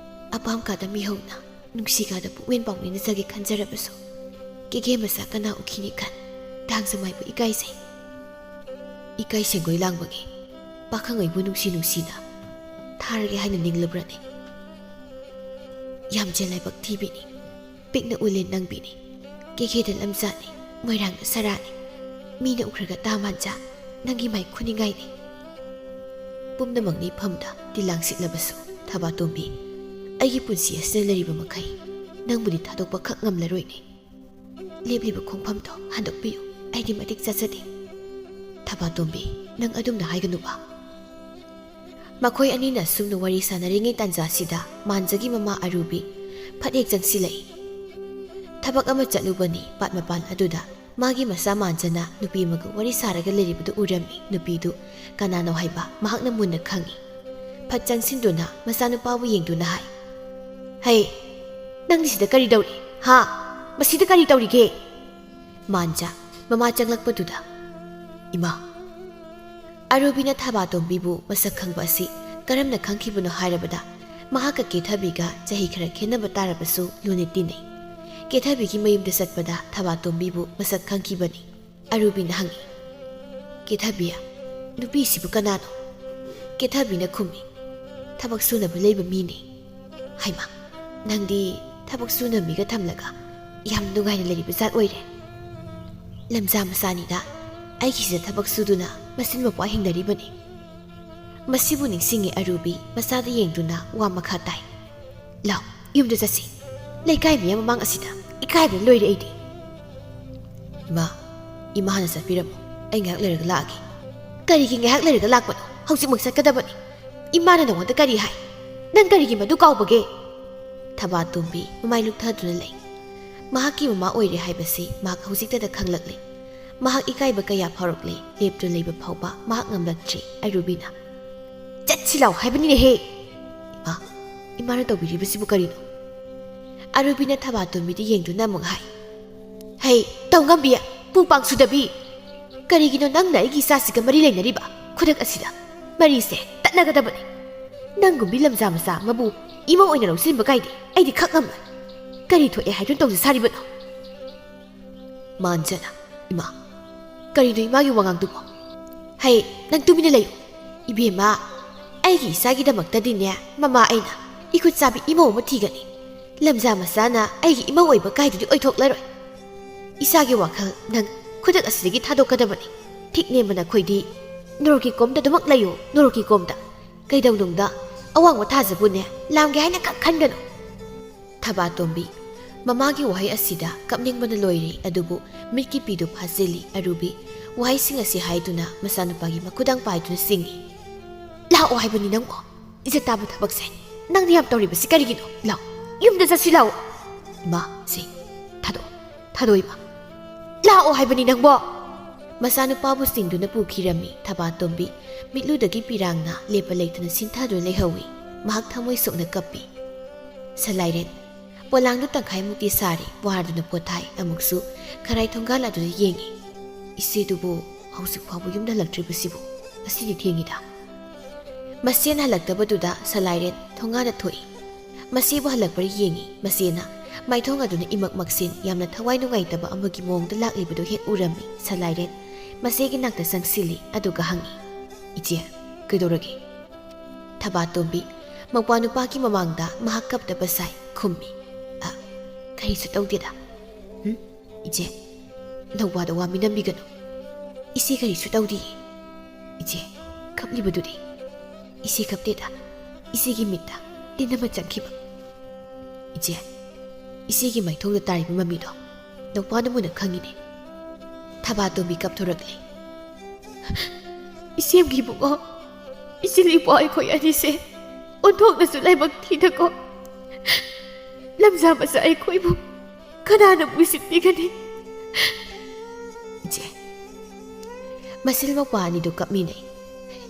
ꯑꯄꯥꯝ ꯀꯥꯗ ꯃꯤꯍꯧꯅ, ꯅꯨꯡꯁꯤ ꯀꯥꯗ ꯄꯨꯛꯃꯦꯟ ꯄꯥꯎꯃꯦꯟꯅꯖꯒꯦ ꯈꯟꯖꯔꯕꯁꯨ, ꯀꯦꯒꯦ ꯃꯆꯥ ꯀꯅꯥ ꯎꯈꯤꯅꯤ ꯈꯟ ꯇꯥꯡꯖꯃꯥꯏꯕꯨ ꯏꯀꯥꯏꯖꯩ꯫ ꯏꯀꯥꯏ ꯁꯦꯡꯒꯣꯏ ꯂꯥꯡꯕꯒꯤ ꯄꯥꯈꯪ ꯑꯩꯕꯨ ꯅꯨꯡꯁꯤ ꯅꯨꯡꯁꯤꯅ ꯊꯥꯔꯒꯦ ꯍꯥꯏꯅ ꯅꯤꯡꯂꯕ꯭ꯔꯅꯦ? ꯌꯥꯝꯖ ꯂꯥꯏꯕꯛ ꯊꯤꯕꯤꯅꯤ꯫ ꯄꯤꯛꯅ ꯎꯂꯦꯟ ꯅꯪꯕꯤꯅꯤ꯫ ꯀꯦꯒꯦꯗ ꯂꯝꯖꯥꯠꯅꯤ, ꯃꯣꯏꯔꯥꯡꯗ ꯁꯔꯥꯅꯤ꯫ ꯃꯤꯅ ꯎꯈ꯭ꯔꯒ ꯇꯥ ꯃꯥꯟꯖ, ꯅꯪꯒꯤ ꯃꯥꯏ ꯈꯨꯅꯤꯡꯉꯥꯏꯅꯤ꯫" ꯄꯨꯝꯅꯃꯛ ꯅꯤꯐꯝꯗ ꯇꯤꯂꯥꯡ ꯁꯤꯠꯂꯕꯁꯨ, "ꯊꯕꯥꯇꯣꯝꯕꯤ, ꯑꯩꯒꯤ ꯄꯨꯟꯁꯤ ꯑꯁꯤꯗ ꯂꯩꯔꯤꯕ ꯃꯈꯩ ꯅꯪꯕꯨꯗꯤ ꯊꯥꯗꯣꯛꯄ ꯈꯛ ꯉꯝꯂꯔꯣꯏꯅꯦ꯫ ꯂꯦꯞꯂꯤꯕ ꯈꯣꯡꯐꯝꯗꯣ ꯍꯟꯗꯣꯛꯄꯤꯌꯨ, ꯑꯩꯗꯤ ꯃꯇꯤꯛ ꯆꯥꯖꯗꯦ꯫" "ꯊꯕꯥꯇꯣꯝꯕꯤ, ꯅꯪ ꯑꯗꯨꯝꯅ ꯍꯥꯏꯒꯅꯨꯕ꯫" ꯃꯈꯣꯏ ꯑꯅꯤꯅ ꯁꯨꯝꯅ ꯋꯥꯔꯤ ꯁꯥꯟꯅꯔꯤꯉꯩ ꯇꯥꯟꯖꯥꯁꯤꯗ ꯃꯥꯟꯖꯒꯤ ꯃꯃꯥ ꯑꯔꯨꯕꯤ ꯐꯠ ꯍꯦꯛ ꯆꯪꯁꯤꯜꯂꯛꯏ꯫ ꯊꯕꯛ ꯑꯃ ꯆꯠꯂꯨꯕꯅꯤ ꯄꯥꯠ ꯃꯄꯥꯟ ꯑꯗꯨꯗ꯫ ꯃꯥꯒꯤ ꯃꯆꯥ ꯃꯥꯟꯖꯅ ꯅꯨꯄꯤ ꯑꯃꯒ ꯋꯥꯔꯤ ꯁꯥꯔꯒ ꯂꯩꯔꯤꯕꯗꯨ ꯎꯔꯝꯃꯤ꯫ ꯅꯨꯄꯤꯗꯨ ꯀꯅꯥꯅꯣ ꯍꯥꯏꯕ ꯃꯍꯥꯛꯅ ꯃꯨꯟꯅ ꯈꯪꯏ꯫ ꯐꯠ ꯆꯪꯁꯤꯟꯗꯨꯅ ꯃꯆꯥꯅꯨꯄꯥꯕꯨ ꯌꯦꯡꯗꯨꯅ ꯍꯥꯏ, "ꯍꯩ, ꯅꯪꯗꯤ ꯁꯤꯗ ꯀꯔꯤ ꯇꯧꯔꯤ? ꯍꯥ? ꯃꯁꯤꯗ ꯀꯔꯤ ꯇꯧꯔꯤꯒꯦ?" ꯃꯥꯟꯖ ꯃꯃꯥ ꯆꯪꯂꯛꯄꯗꯨꯗ, "ꯏꯃꯥ!" ꯑꯔꯨꯕꯤꯅ ꯊꯕꯥꯇꯣꯝꯕꯤꯕꯨ ꯃꯁꯛ ꯈꯪꯕ ꯑꯁꯤ ꯀꯔꯝꯅ ꯈꯪꯈꯤꯕꯅꯣ ꯍꯥꯏꯔꯕꯗ, ꯃꯍꯥꯛꯀ ꯀꯦꯊꯕꯤꯒ ꯆꯍꯤ ꯈꯔ ꯈꯦꯟꯅꯕ ꯇꯥꯔꯕꯁꯨ ꯂꯨꯅ ꯇꯤꯟꯅꯩ꯫ ꯀꯦꯊꯕꯤꯒꯤ ꯃꯌꯨꯝꯗ ꯆꯠꯄꯗ ꯊꯕꯥꯇꯣꯝꯕꯤꯕꯨ ꯃꯁꯛ ꯈꯪꯈꯤꯕꯅꯤ꯫ ꯑꯔꯨꯕꯤꯅ ꯍꯪꯉꯤ, "ꯀꯦꯊꯕꯤ, ꯅꯨꯄꯤꯁꯤꯕꯨ ꯀꯅꯥꯅꯣ?" ꯀꯦꯊꯕꯤꯅ ꯈꯨꯝꯃꯤ, "ꯊꯕꯛ ꯁꯨꯅꯕ ꯂꯩꯕ ꯃꯤꯅꯤ꯫" "ꯍꯩꯃꯥ, ꯅꯪꯗꯤ ꯊꯕꯛ ꯁꯨꯅꯕ ꯃꯤꯒ ꯊꯝꯂꯒ ꯌꯥꯝ ꯅꯨꯡꯉꯥꯏꯅ ꯂꯩꯔꯤꯕ ꯖꯥꯠ ꯑꯣꯏꯔꯦ꯫ ꯂꯝꯖꯥ ꯃꯆꯥꯅꯤꯗ, ꯑꯩꯒꯤꯁꯤꯗ ꯊꯕꯛ ꯁꯨꯗꯨꯅ ꯃꯆꯤꯟ ꯃꯄ꯭ꯋꯥ ꯍꯤꯡꯅꯔꯤꯕꯅꯤ꯫" ꯃꯁꯤꯕꯨ ꯅꯤꯡꯁꯤꯡꯉꯤ ꯑꯔꯨꯕꯤ ꯃꯆꯥꯗ ꯌꯦꯡꯗꯨꯅ ꯋꯥ ꯃꯈꯥ ꯇꯥꯏ, "ꯂꯥꯎ, ꯌꯨꯝꯗ ꯆꯠꯁꯤ꯫ ꯂꯩꯀꯥꯏ ꯃꯤꯌꯥꯝ ꯃꯃꯥꯡ ꯑꯁꯤꯗ ꯏꯀꯥꯏꯕꯅ ꯂꯣꯏꯔꯦ ꯑꯩꯗꯤ꯫" "ꯏꯃꯥ, ꯏꯃꯥ ꯍꯥꯟꯅ ꯆꯠꯄꯤꯔꯝꯃꯣ, ꯑꯩ ꯉꯥꯏꯍꯥꯛ ꯂꯩꯔꯒ ꯂꯥꯛꯑꯒꯦ꯫" "ꯀꯔꯤꯒꯤ ꯉꯥꯏꯍꯥꯛ ꯂꯩꯔꯒ ꯂꯥꯛꯄꯅꯣ? ꯍꯧꯖꯤꯛꯃꯛ ꯆꯠꯀꯗꯕꯅꯤ꯫ ꯏꯃꯥꯅ ꯅꯉꯣꯟꯗ ꯀꯔꯤ ꯍꯥꯏ? ꯅꯪ ꯀꯔꯤꯒꯤ ꯃꯗꯨ ꯀꯥꯎꯕꯒꯦ?" ꯊꯕꯥꯇꯣꯝꯕꯤ ꯃꯃꯥꯏ ꯂꯨꯞꯊꯗꯨꯅ ꯂꯩ꯫ ꯃꯍꯥꯛꯀꯤ ꯃꯃꯥ ꯑꯣꯏꯔꯦ ꯍꯥꯏꯕꯁꯤ ꯃꯍꯥꯛ ꯍꯧꯖꯤꯛꯇꯗ ꯈꯪꯂꯛꯂꯦ꯫ ꯃꯍꯥꯛ ꯏꯀꯥꯏꯕ ꯀꯌꯥ ꯐꯥꯎꯔꯛꯂꯦ, ꯂꯦꯞꯇꯨꯅ ꯂꯩꯕ ꯐꯥꯎꯕ ꯃꯍꯥꯛ ꯉꯝꯂꯛꯇ꯭ꯔꯤ꯫ ꯑꯔꯨꯕꯤꯅ, "ꯆꯠꯁꯤ ꯂꯥꯎ ꯍꯥꯏꯕꯅꯤꯅꯦꯍꯦ!" "ꯏꯃꯥ, ꯏꯃꯥꯅ ꯇꯧꯕꯤꯔꯤꯕꯁꯤꯕꯨ ꯀꯔꯤꯅꯣ?" ꯑꯔꯨꯕꯤꯅ ꯊꯕꯥꯇꯣꯝꯕꯤꯗ ꯌꯦꯡꯗꯨꯅ ꯑꯃꯨꯛ ꯍꯥꯏ, "ꯍꯩ, ꯇꯧꯉꯝꯕꯤ, ꯄꯨ ꯄꯥꯡꯁꯨꯗꯕꯤ! ꯀꯔꯤꯒꯤꯅꯣ ꯅꯪꯅ ꯑꯩꯒꯤ ꯏꯆꯥꯁꯤꯒ ꯃꯔꯤ ꯂꯩꯅꯔꯤꯕ? ꯈꯨꯗꯛ ꯑꯁꯤꯗ ꯃꯔꯤꯁꯦ ꯇꯠꯅꯒꯗꯕꯅꯤ꯫ ꯅꯪꯒꯨꯝꯕꯤ ꯂꯝꯖꯥ ꯃꯆꯥ ꯑꯃꯕꯨ ꯏꯃꯧ ꯑꯣꯏꯅ ꯂꯧꯁꯤꯟꯕ ꯀꯥꯏꯗꯦ, ꯑꯩꯗꯤ ꯈꯛ ꯉꯝꯂꯣꯏ꯫ ꯀꯔꯤ ꯊꯣꯛꯑꯦ ꯍꯥꯏꯗꯨꯅ ꯇꯧꯖ ꯁꯥꯔꯤꯕꯅꯣ?" ꯃꯥꯟꯖꯅ, "ꯏꯃꯥ, ꯀꯔꯤꯅꯣ ꯏꯃꯥꯒꯤ ꯋꯥꯉꯥꯡꯗꯨꯕꯣ?" "ꯍꯩ, ꯅꯪ ꯇꯨꯃꯤꯟꯅ ꯂꯩꯌꯨ꯫ ꯏꯕꯦꯝꯃ, ꯑꯩꯒꯤ ꯏꯆꯥꯒꯤꯗꯃꯛꯇꯗꯤꯅꯦ, ꯃꯃꯥ ꯑꯩꯅ ꯏꯈꯨꯠ ꯆꯥꯕꯤ ꯏꯃꯧ ꯑꯃ ꯊꯤꯒꯅꯤ꯫ ꯂꯝꯖꯥ ꯃꯆꯥꯅ ꯑꯩꯒꯤ ꯏꯃꯧ ꯑꯣꯏꯕ ꯀꯥꯏꯗꯨꯗꯤ ꯑꯣꯏꯊꯣꯛꯂꯔꯣꯏ꯫ ꯏꯆꯥꯒꯤ ꯋꯥꯈꯜ ꯅꯪ ꯈꯨꯗꯛ ꯑꯁꯤꯗꯒꯤ ꯊꯥꯗꯣꯛꯀꯗꯕꯅꯤ꯫ ꯊꯤꯛ ꯅꯦꯝꯕ ꯅꯈꯣꯏꯗꯤ ꯅꯣꯔꯣꯛꯀꯤ ꯀꯣꯝꯗ ꯑꯗꯨꯃꯛ ꯂꯩꯌꯨ, ꯅꯣꯔꯣꯛꯀꯤ ꯀꯣꯝꯗ꯫ ꯀꯩꯗꯧꯅꯨꯡꯗ ꯑꯋꯥꯡꯕ ꯊꯥꯖꯕꯨꯅꯦ ꯂꯥꯝꯒꯦ ꯍꯥꯏꯅ ꯈꯛ ꯈꯟꯒꯅꯨ꯫" ꯊꯕꯥꯇꯣꯝꯕꯤ ꯃꯃꯥꯒꯤ ꯋꯥꯍꯩ ꯑꯁꯤꯗ ꯀꯞꯅꯤꯡꯕꯅ ꯂꯣꯏꯔꯦ, ꯑꯗꯨꯕꯨ ꯃꯤꯠꯀꯤ ꯄꯤꯗꯨ ꯐꯥꯖꯤꯜꯂꯤ꯫ ꯑꯔꯨꯕꯤ ꯋꯥꯍꯩꯁꯤꯡ ꯑꯁꯤ ꯍꯥꯏꯗꯨꯅ ꯃꯆꯥꯅꯨꯄꯥꯒꯤ ꯃꯈꯨꯗꯥꯡ ꯄꯥꯏꯗꯨꯅ ꯆꯤꯡꯏ꯫ "ꯂꯥꯛꯑꯣ ꯍꯥꯏꯕꯅꯤ ꯅꯪꯕꯣ! ꯏꯖꯠ ꯇꯥꯕ ꯊꯕꯛꯁꯦ ꯅꯪꯅ ꯌꯥꯝ ꯇꯧꯔꯤꯕꯁꯤ ꯀꯔꯤꯒꯤꯅꯣ? ꯂꯥꯛꯑꯣ, ꯌꯨꯝꯗ ꯆꯠꯁꯤ ꯂꯥꯛꯑꯣ꯫" "ꯏꯃꯥ, ꯁꯤ ꯊꯥꯗꯣꯛꯑꯣ, ꯊꯥꯗꯣꯛꯑꯣ ꯏꯃꯥ꯫ ꯂꯥꯛꯑꯣ ꯍꯥꯏꯕꯅꯤ ꯅꯪꯕꯣ!" ꯃꯆꯥꯅꯨꯄꯥꯕꯨ ꯆꯤꯡꯗꯨꯅ ꯄꯨꯈꯤꯔꯝꯃꯤ꯫ ꯊꯕꯥꯇꯣꯝꯕꯤ ꯃꯤꯠꯂꯨꯗꯒꯤ ꯄꯤꯔꯥꯡꯅ ꯂꯦꯞꯄ ꯂꯩꯇꯅ ꯁꯤꯟꯊꯗꯨꯅ ꯂꯩꯍꯧꯏ꯫ ꯃꯍꯥꯛ ꯊꯃꯣꯏ ꯁꯣꯛꯅ ꯀꯞꯄꯤ꯫ ꯁꯂꯥꯏꯔꯦꯟ ꯄꯣꯂꯥꯡꯗꯨ ꯇꯪꯈꯥꯏꯃꯨꯛꯇꯤ ꯁꯥꯔꯤ, ꯋꯥꯔꯗꯨꯅ ꯄꯣꯊꯥꯏ꯫ ꯑꯃꯨꯛꯁꯨ ꯈꯔꯥꯏ ꯊꯣꯡꯒꯥꯜ ꯑꯗꯨꯗ ꯌꯦꯡꯏ꯫ "ꯏꯆꯦꯗꯨꯕꯨ ꯍꯧꯖꯤꯛ ꯐꯥꯎꯕ ꯌꯨꯝꯗ ꯍꯜꯂꯛꯇ꯭ꯔꯤꯕꯁꯤꯕꯨ? ꯉꯁꯤꯗꯤ ꯊꯦꯡꯉꯤꯗ꯫" ꯃꯆꯦꯅ ꯍꯜꯂꯛꯇꯕꯗꯨꯗ ꯁꯂꯥꯏꯔꯦꯟ ꯊꯣꯡꯒꯥꯟꯗ ꯊꯣꯛꯏ꯫ ꯃꯆꯦꯕꯨ ꯍꯜꯂꯛꯄ꯭ꯔꯥ ꯌꯦꯡꯏ꯫ ꯃꯆꯦꯅ ꯃꯥꯏꯊꯣꯡ ꯑꯗꯨꯅ ꯏꯃꯛ ꯃꯛꯁꯤꯟ, ꯌꯥꯝꯅ ꯊꯋꯥꯏ ꯅꯨꯡꯉꯥꯏꯇꯕ ꯑꯃꯒꯤ ꯃꯑꯣꯡꯗ ꯂꯥꯛꯂꯤꯕꯗꯨ ꯍꯦꯛ ꯎꯔꯝꯃꯤ ꯁꯂꯥꯏꯔꯦꯟ꯫ ꯃꯆꯦꯒꯤ ꯅꯥꯛꯇ ꯆꯪꯁꯤꯜꯂꯤ, ꯑꯗꯨꯒ ꯍꯪꯉꯤ, "ꯏꯆꯦ, ꯀꯩꯗꯧꯔꯒꯦ?" ꯊꯕꯥꯇꯣꯝꯕꯤ, ꯃꯧꯄ꯭ꯋꯥ ꯅꯨꯄꯥꯒꯤ ꯃꯃꯥꯡꯗ ꯃꯍꯥꯛ ꯀꯞꯇꯕ ꯁꯥꯏ, ꯈꯨꯝꯃꯤ, "ꯑ, ꯀꯔꯤꯁꯨ ꯇꯧꯗꯦꯗ꯫ ꯎꯝ, ꯏꯆꯦ, ꯅꯧꯄ꯭ꯋꯥꯗ ꯋꯥ ꯃꯤꯅꯝꯕꯤꯒꯅꯨ꯫ ꯏꯆꯦ ꯀꯔꯤꯁꯨ ꯇꯧꯗꯤꯌꯦ꯫ ꯏꯆꯦ, ꯀꯞꯂꯤꯕꯗꯨꯗꯤ?" "ꯏꯆꯦ ꯀꯞꯇꯦꯗ, ꯏꯆꯦꯒꯤ ꯃꯤꯠꯇ ꯇꯤꯟ ꯑꯃ ꯆꯪꯈꯤꯕ꯫ ꯏꯆꯦ, ꯏꯆꯦꯒꯤ ꯃꯥꯏꯊꯣꯡꯗ ꯇꯥꯔꯤꯕ ꯃꯃꯤꯗꯣ ꯅꯧꯄ꯭ꯋꯥꯅ ꯃꯨꯟꯅ ꯈꯪꯉꯤꯅꯦ꯫" ꯊꯕꯥꯇꯣꯝꯕꯤ ꯀꯞꯊꯣꯔꯛꯂꯦ꯫ "ꯏꯆꯦꯝꯒꯤ ꯏꯕꯨꯡꯉꯣ, ꯏꯆꯤꯜ ꯏꯄ꯭ꯋꯥ ꯑꯩꯈꯣꯏ ꯑꯅꯤꯁꯦ ꯑꯣꯟꯊꯣꯛꯅꯁꯨ ꯂꯥꯏꯕꯛ ꯊꯤꯗꯀꯣ꯫ ꯂꯝꯖꯥ ꯃꯆꯥ ꯑꯩꯈꯣꯏꯕꯨ ꯀꯅꯥꯅ ꯎꯁꯤꯠꯄꯤꯒꯅꯤ?" ꯏꯆꯦ꯫ ꯃꯁꯤꯜ ꯃꯧꯄ꯭ꯋꯥ ꯑꯅꯤꯗꯨ ꯀꯞꯃꯤꯟꯅꯩ꯫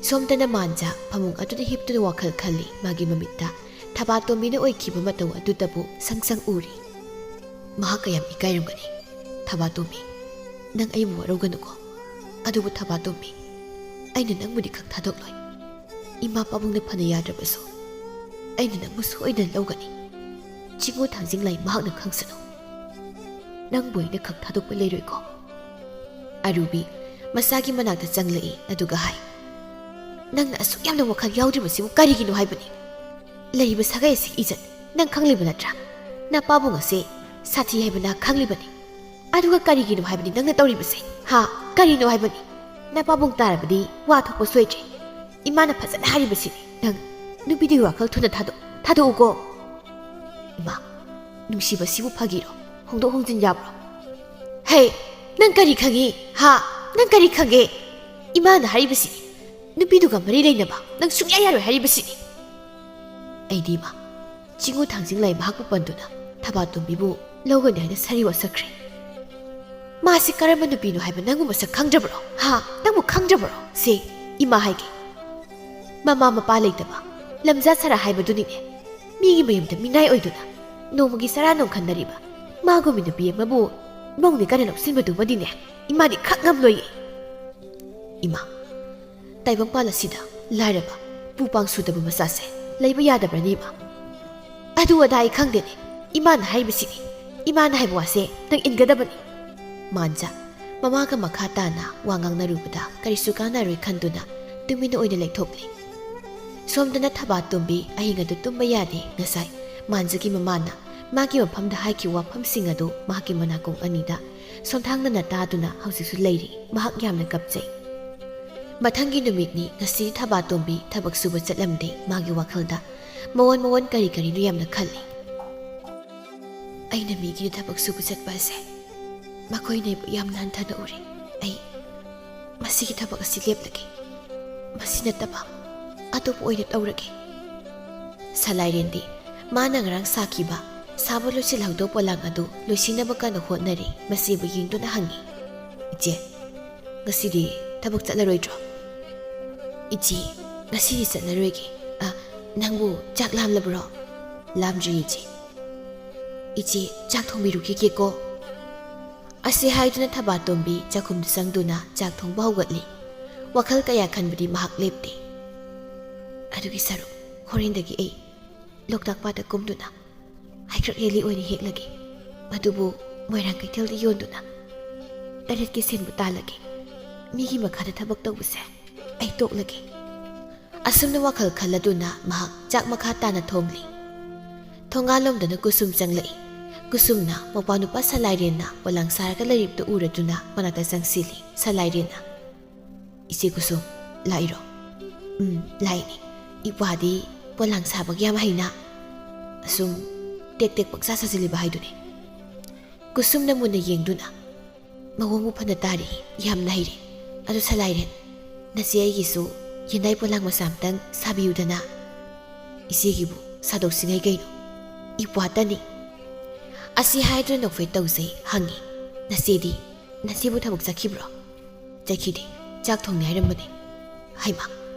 ꯁꯣꯝꯗꯅ ꯃꯥꯟꯖꯥ ꯐꯃꯨꯡ ꯑꯗꯨꯗ ꯍꯤꯞꯇꯨꯅ ꯋꯥꯈꯜ ꯈꯜꯂꯤ꯫ ꯃꯥꯒꯤ ꯃꯃꯤꯠꯇ ꯊꯕꯥꯇꯣꯝꯕꯤꯅ ꯑꯣꯏꯈꯤꯕ ꯃꯇꯧ ꯑꯗꯨꯇꯕꯨ ꯁꯪ ꯁꯪ ꯎꯔꯤ꯫ ꯃꯍꯥꯛ ꯀꯌꯥꯝ ꯏꯀꯥꯏꯔꯝꯒꯅꯤ꯫ "ꯊꯕꯥꯇꯣꯝꯕꯤ, ꯅꯪ ꯑꯩꯕꯨ ꯋꯥꯔꯧꯒꯅꯨꯀꯣ꯫ ꯑꯗꯨꯕꯨ ꯊꯕꯥꯇꯣꯝꯕꯤ, ꯑꯩꯅ ꯅꯪꯕꯨꯗꯤ ꯈꯛ ꯊꯥꯗꯣꯛꯂꯣꯏ꯫ ꯏꯃꯥ ꯄꯥꯕꯨꯡꯅ ꯐꯅ ꯌꯥꯗ꯭ꯔꯕꯁꯨ ꯑꯩꯅ ꯅꯪꯕꯨ ꯁꯣꯏꯗꯅ ꯂꯧꯒꯅꯤ꯫ ꯆꯤꯡꯉꯨ ꯊꯥꯡꯖꯤꯡ ꯂꯥꯏ ꯃꯍꯥꯛꯅ ꯈꯪꯁꯅꯨ꯫ ꯅꯪꯕꯨ ꯑꯩꯅ ꯈꯛ ꯊꯥꯗꯣꯛꯄ ꯂꯩꯔꯣꯏꯀꯣ꯫" ꯑꯔꯨꯕꯤ ꯃꯆꯥꯒꯤ ꯃꯅꯥꯛꯇ ꯆꯪꯂꯛꯏ, ꯑꯗꯨꯒ ꯍꯥꯏ, "ꯅꯪꯅ ꯑꯁꯨꯛ ꯌꯥꯝꯅ ꯋꯥꯈꯜ ꯌꯥꯎꯗ꯭ꯔꯤꯕꯁꯤꯕꯨ ꯀꯔꯤꯒꯤꯅꯣ ꯍꯥꯏꯕꯅꯤ? ꯂꯩꯔꯤꯕ ꯁꯥꯒꯩ ꯑꯁꯤꯒꯤ ꯏꯖꯠ ꯅꯪ ꯈꯪꯂꯤꯕ ꯅꯠꯇ꯭ꯔꯥ? ꯅꯄꯥꯕꯨꯡ ꯑꯁꯦ ꯁꯥꯊꯤ ꯍꯥꯏꯕ ꯅꯪ ꯈꯪꯂꯤꯕꯅꯤ꯫ ꯑꯗꯨꯒ ꯀꯔꯤꯒꯤꯅꯣ ꯍꯥꯏꯕꯅꯤ ꯅꯪꯅ ꯇꯧꯔꯤꯕꯁꯦ? ꯍꯥ? ꯀꯔꯤꯅꯣ ꯍꯥꯏꯕꯅꯤ? ꯅꯄꯥꯕꯨꯡ ꯇꯥꯔꯕꯗꯤ ꯋꯥ ꯊꯣꯛꯄ ꯁꯣꯏꯗ꯭ꯔꯦ꯫ ꯏꯃꯥꯅ ꯐꯖꯅ ꯍꯥꯏꯔꯤꯕꯁꯤꯅꯤ꯫ ꯅꯪ ꯅꯨꯄꯤꯗꯨꯒꯤ ꯋꯥꯈꯜ ꯊꯨꯅ ꯊꯥꯗꯣꯛ-, ꯊꯥꯗꯣꯛꯎꯀꯣ꯫" ꯏꯃꯥ, ꯅꯨꯡꯁꯤꯕꯁꯤꯕꯨ ꯐꯥꯒꯤꯔꯣ? ꯍꯣꯡꯗꯣꯛ ꯍꯣꯡꯖꯤꯟ ꯌꯥꯕ꯭ꯔꯣ? ꯍꯦ, ꯅꯪ ꯀꯔꯤ ꯈꯪꯉꯤ? ꯍꯥ? ꯅꯪ ꯀꯔꯤ ꯈꯪꯒꯦ? ꯏꯃꯥꯅ ꯍꯥꯏꯔꯤꯕꯁꯤꯅꯤ꯫ ꯅꯨꯄꯤꯗꯨꯒ ꯃꯔꯤ ꯂꯩꯅꯕ ꯅꯪ ꯁꯨꯡꯌꯥ ꯌꯥꯔꯣꯏ ꯍꯥꯏꯔꯤꯕꯁꯤꯅꯤ꯫ ꯑꯩꯗꯤ ꯏꯃꯥ, ꯆꯤꯡꯉꯨ ꯊꯥꯡꯖꯤꯡ ꯂꯥꯏ ꯃꯍꯥꯛꯄꯨ ꯄꯟꯗꯨꯅ ꯊꯕꯥꯇꯣꯝꯕꯤꯕꯨ ꯂꯧꯒꯅꯤ ꯍꯥꯏꯅ ꯁꯥꯔꯤ ꯋꯥꯁꯛꯈ꯭ꯔꯦ꯫ ꯃꯥꯁꯤ ꯀꯔꯝꯕ ꯅꯨꯄꯤꯅꯣ ꯍꯥꯏꯕ ꯅꯪꯕꯨ ꯃꯁꯛ ꯈꯪꯗ꯭ꯔꯕ꯭ꯔꯣ? ꯍꯥ? ꯅꯪꯕꯨ ꯈꯪꯗ꯭ꯔꯕ꯭ꯔꯣ? ꯁꯦ, ꯏꯃꯥ ꯍꯥꯏꯒꯦ꯫ ꯃꯃꯥ ꯃꯄꯥ ꯂꯩꯇꯕ, ꯂꯝꯖꯥ ꯁꯔꯥ ꯍꯥꯏꯕꯗꯨꯅꯤꯅꯦ꯫ ꯃꯤꯒꯤ ꯃꯌꯨꯝꯗ ꯃꯤꯅꯥꯏ ꯑꯣꯏꯗꯨꯅ ꯅꯣꯡꯃꯒꯤ ꯆꯔꯥ ꯅꯣꯡꯈꯟꯅꯔꯤꯕ ꯃꯥꯒꯨꯝꯕꯤ ꯅꯨꯄꯤ ꯑꯃꯕꯨ ꯃꯧꯅꯦ ꯀꯟꯅ ꯂꯧꯁꯤꯟꯕꯗꯨꯃꯗꯤꯅꯦ, ꯏꯃꯥꯗꯤ ꯈꯛ ꯉꯝꯂꯣꯏꯌꯦ꯫ ꯏꯃꯥ, ꯇꯥꯏꯕꯪꯄꯥꯜ ꯑꯁꯤꯗ ꯂꯥꯏꯔꯕ, ꯄꯨ ꯄꯥꯡ ꯁꯨꯗꯕ ꯃꯆꯥꯁꯦ ꯂꯩꯕ ꯌꯥꯗꯕ꯭ꯔꯅꯦ, ꯏꯃꯥ? ꯑꯗꯨ ꯑꯗꯥ ꯑꯩ ꯈꯪꯗꯦꯅꯦ꯫ "ꯏꯃꯥꯅ ꯍꯥꯏꯕꯁꯤꯅꯤ, ꯏꯃꯥꯅ ꯍꯥꯏꯕ ꯋꯥꯁꯦ ꯅꯪ ꯏꯟꯒꯗꯕꯅꯤ꯫" ꯃꯥꯟꯖ ꯃꯃꯥꯒ ꯃꯈꯥ ꯇꯥꯅ ꯋꯥ ꯉꯥꯡꯅꯔꯨꯕꯗ ꯀꯔꯤꯁꯨ ꯀꯥꯟꯅꯔꯣꯏ ꯈꯟꯗꯨꯅ ꯇꯨꯃꯤꯟꯅ ꯑꯣꯏꯅ ꯂꯩꯊꯣꯛꯂꯤ꯫ ꯁꯣꯝꯗꯅ ꯊꯕꯥꯇꯣꯝꯕꯤ ꯑꯍꯤꯡ ꯑꯗꯨ ꯇꯨꯝꯕ ꯌꯥꯗꯦ꯫ ꯉꯁꯥꯏ ꯃꯥꯟꯖꯒꯤ ꯃꯃꯥꯅ ꯃꯥꯒꯤ ꯃꯐꯝꯗ ꯍꯥꯏꯈꯤꯕ ꯋꯥꯐꯝꯁꯤꯡ ꯑꯗꯨ ꯃꯍꯥꯛꯀꯤ ꯃꯅꯥꯀꯣꯡ ꯑꯅꯤꯗ ꯁꯣꯟꯊꯥꯡꯅꯅ ꯇꯥꯗꯨꯅ ꯍꯧꯖꯤꯛꯁꯨ ꯂꯩꯔꯤ꯫ ꯃꯍꯥꯛ ꯌꯥꯝꯅ ꯀꯞꯆꯩ꯫ ꯃꯊꯪꯒꯤ ꯅꯨꯃꯤꯠꯅꯤ꯫ ꯉꯁꯤꯗꯤ ꯊꯕꯥꯇꯣꯝꯕꯤ ꯊꯕꯛ ꯁꯨꯕ ꯆꯠꯂꯝꯗꯦ꯫ ꯃꯥꯒꯤ ꯋꯥꯈꯜꯗ ꯃꯋꯣꯟ ꯃꯋꯣꯟ ꯀꯔꯤ ꯀꯔꯤꯅꯣ ꯌꯥꯝꯅ ꯈꯜꯂꯤ꯫ "ꯑꯩꯅ ꯃꯤꯒꯤ ꯊꯕꯛ ꯁꯨꯕ ꯆꯠꯄ ꯑꯁꯦ ꯃꯈꯣꯏꯅ ꯑꯩꯕꯨ ꯌꯥꯝꯅ ꯍꯟꯊꯅ ꯎꯔꯦ꯫ ꯑꯩ ꯃꯁꯤꯒꯤ ꯊꯕꯛ ꯑꯁꯤ ꯂꯦꯞꯂꯒꯦ꯫ ꯃꯁꯤ ꯅꯠꯇꯕ ꯑꯇꯣꯞꯄ ꯑꯣꯏꯅ ꯇꯧꯔꯒꯦ꯫" ꯁꯂꯥꯏꯔꯦꯟꯗꯤ ꯃꯥꯅ ꯉꯔꯥꯡ ꯁꯥꯈꯤꯕ ꯁꯥꯕ ꯂꯣꯏꯁꯤꯜꯍꯧꯗꯧ ꯄꯣꯂꯥꯡ ꯑꯗꯨ ꯂꯣꯏꯁꯤꯟꯅꯕ ꯀꯟꯅ ꯍꯣꯠꯅꯔꯤ꯫ ꯃꯁꯤꯕꯨ ꯌꯦꯡꯗꯨꯅ ꯍꯪꯉꯤ, "ꯏꯆꯦ, ꯉꯁꯤꯗꯤ ꯊꯕꯛ ꯆꯠꯂꯔꯣꯏꯗ꯭ꯔꯣ?" "ꯏꯆꯦ, ꯉꯁꯤꯗꯤ ꯆꯠꯂꯔꯣꯏꯒꯦ꯫ ꯑ, ꯅꯪꯕꯨ ꯆꯥꯛ ꯂꯥꯝꯂꯕ꯭ꯔꯣ?" "ꯂꯥꯝꯗ꯭ꯔꯤ, ꯏꯆꯦ꯫" "ꯏꯆꯦ, ꯆꯥꯛ ꯊꯣꯡꯕꯤꯔꯨꯈꯤꯒꯦꯀꯣ꯫" ꯑꯁꯤ ꯍꯥꯏꯗꯨꯅ ꯊꯕꯥꯇꯣꯝꯕꯤ ꯆꯥꯛꯈꯨꯝꯗ ꯆꯪꯗꯨꯅ ꯆꯥꯛ ꯊꯣꯡꯕ ꯍꯧꯒꯠꯂꯤ꯫ ꯋꯥꯈꯜ ꯀꯌꯥ ꯈꯟꯕꯗꯤ ꯃꯍꯥꯛ ꯂꯦꯞꯇꯦ꯫ "ꯑꯗꯨꯒꯤ ꯁꯔꯨꯛ ꯍꯣꯔꯦꯟꯗꯒꯤ ꯑꯩ ꯂꯣꯛꯇꯥꯛ ꯄꯥꯠꯇ ꯀꯨꯝꯗꯨꯅ ꯍꯩꯀ꯭ꯔꯛ ꯌꯦꯜꯂꯤ ꯑꯣꯏꯅ ꯍꯦꯛꯂꯒꯦ꯫ ꯃꯗꯨꯕꯨ ꯃꯣꯏꯔꯥꯡ ꯀꯩꯊꯦꯜꯗ ꯌꯣꯟꯗꯨꯅ ꯇꯔꯦꯠꯀꯤ ꯁꯦꯟꯕꯨ ꯇꯥꯜꯂꯒꯦ꯫ ꯃꯤꯒꯤ ꯃꯈꯥꯗ ꯊꯕꯛ ꯇꯧꯕꯁꯦ ꯑꯩ ꯇꯣꯛꯂꯒꯦ꯫" ꯑꯁꯨꯝꯅ ꯋꯥꯈꯜ ꯈꯜꯂꯗꯨꯅ ꯃꯍꯥꯛ ꯆꯥꯛ ꯃꯈꯥ ꯇꯥꯅ ꯊꯣꯡꯂꯤ꯫ ꯊꯣꯡꯒꯥꯜꯂꯣꯝꯗꯅ ꯀꯨꯁꯨꯝ ꯆꯪꯂꯛꯏ꯫ ꯀꯨꯁꯨꯝꯅ ꯃꯧꯄ꯭ꯋꯥ ꯅꯨꯄꯥ ꯁꯂꯥꯏꯔꯦꯟꯅ ꯄꯣꯂꯥꯡ ꯁꯥꯔꯒ ꯂꯩꯔꯤꯕꯗꯨ ꯎꯔꯗꯨꯅ ꯃꯅꯥꯛꯇ ꯆꯪꯁꯤꯜꯂꯤ꯫ ꯁꯂꯥꯏꯔꯦꯟꯅ, "ꯏꯆꯦ ꯀꯨꯁꯨꯝ, ꯂꯥꯛꯏꯔꯣ?" "ꯎꯝ, ꯂꯥꯛꯏꯅꯦ꯫ ꯏꯄ꯭ꯋꯥꯗꯤ ꯄꯣꯂꯥꯡ ꯁꯥꯕꯒ ꯌꯥꯝ ꯍꯩꯅ꯫ ꯑꯁꯨꯝ ꯇꯦꯛ ꯇꯦꯛ ꯄꯪꯁꯥ ꯁꯥꯖꯤꯜꯂꯤꯕ ꯍꯥꯏꯗꯨꯅꯤ꯫" ꯀꯨꯁꯨꯝꯅ ꯃꯨꯟꯅ ꯌꯦꯡꯗꯨꯅ, "ꯃꯑꯣꯡꯕꯨ ꯐꯅ ꯇꯥꯔꯤ, ꯌꯥꯝꯅ ꯍꯩꯔꯦ꯫ ꯑꯗꯨ ꯁꯂꯥꯏꯔꯦꯟ, ꯅꯆꯦ ꯑꯩꯒꯤꯁꯨ ꯌꯦꯟꯗꯥꯏ ꯄꯣꯂꯥꯡ ꯃꯆꯥ ꯑꯃꯇꯪ ꯁꯥꯕꯤꯌꯨꯗꯅ꯫" "ꯏꯆꯦꯒꯤꯕꯨ ꯁꯥꯗꯣꯛꯁꯤꯉꯩ ꯀꯩꯅꯣ? ꯏꯄ꯭ꯋꯥꯇꯅꯤ꯫" ꯑꯁꯤ ꯍꯥꯏꯗꯨꯅ ꯅꯣꯛꯐꯦꯠ ꯇꯧꯖꯩ꯫ ꯍꯪꯉꯤ, "ꯅꯆꯦꯗꯤ? ꯅꯆꯦꯕꯨ ꯊꯕꯛ ꯆꯠꯈꯤꯕ꯭ꯔꯣ?" "ꯆꯠꯈꯤꯗꯦ, ꯆꯥꯛ ꯊꯣꯡꯅꯤ ꯍꯥꯏꯔꯝꯕꯅꯤ꯫" "ꯍꯩꯃꯥ,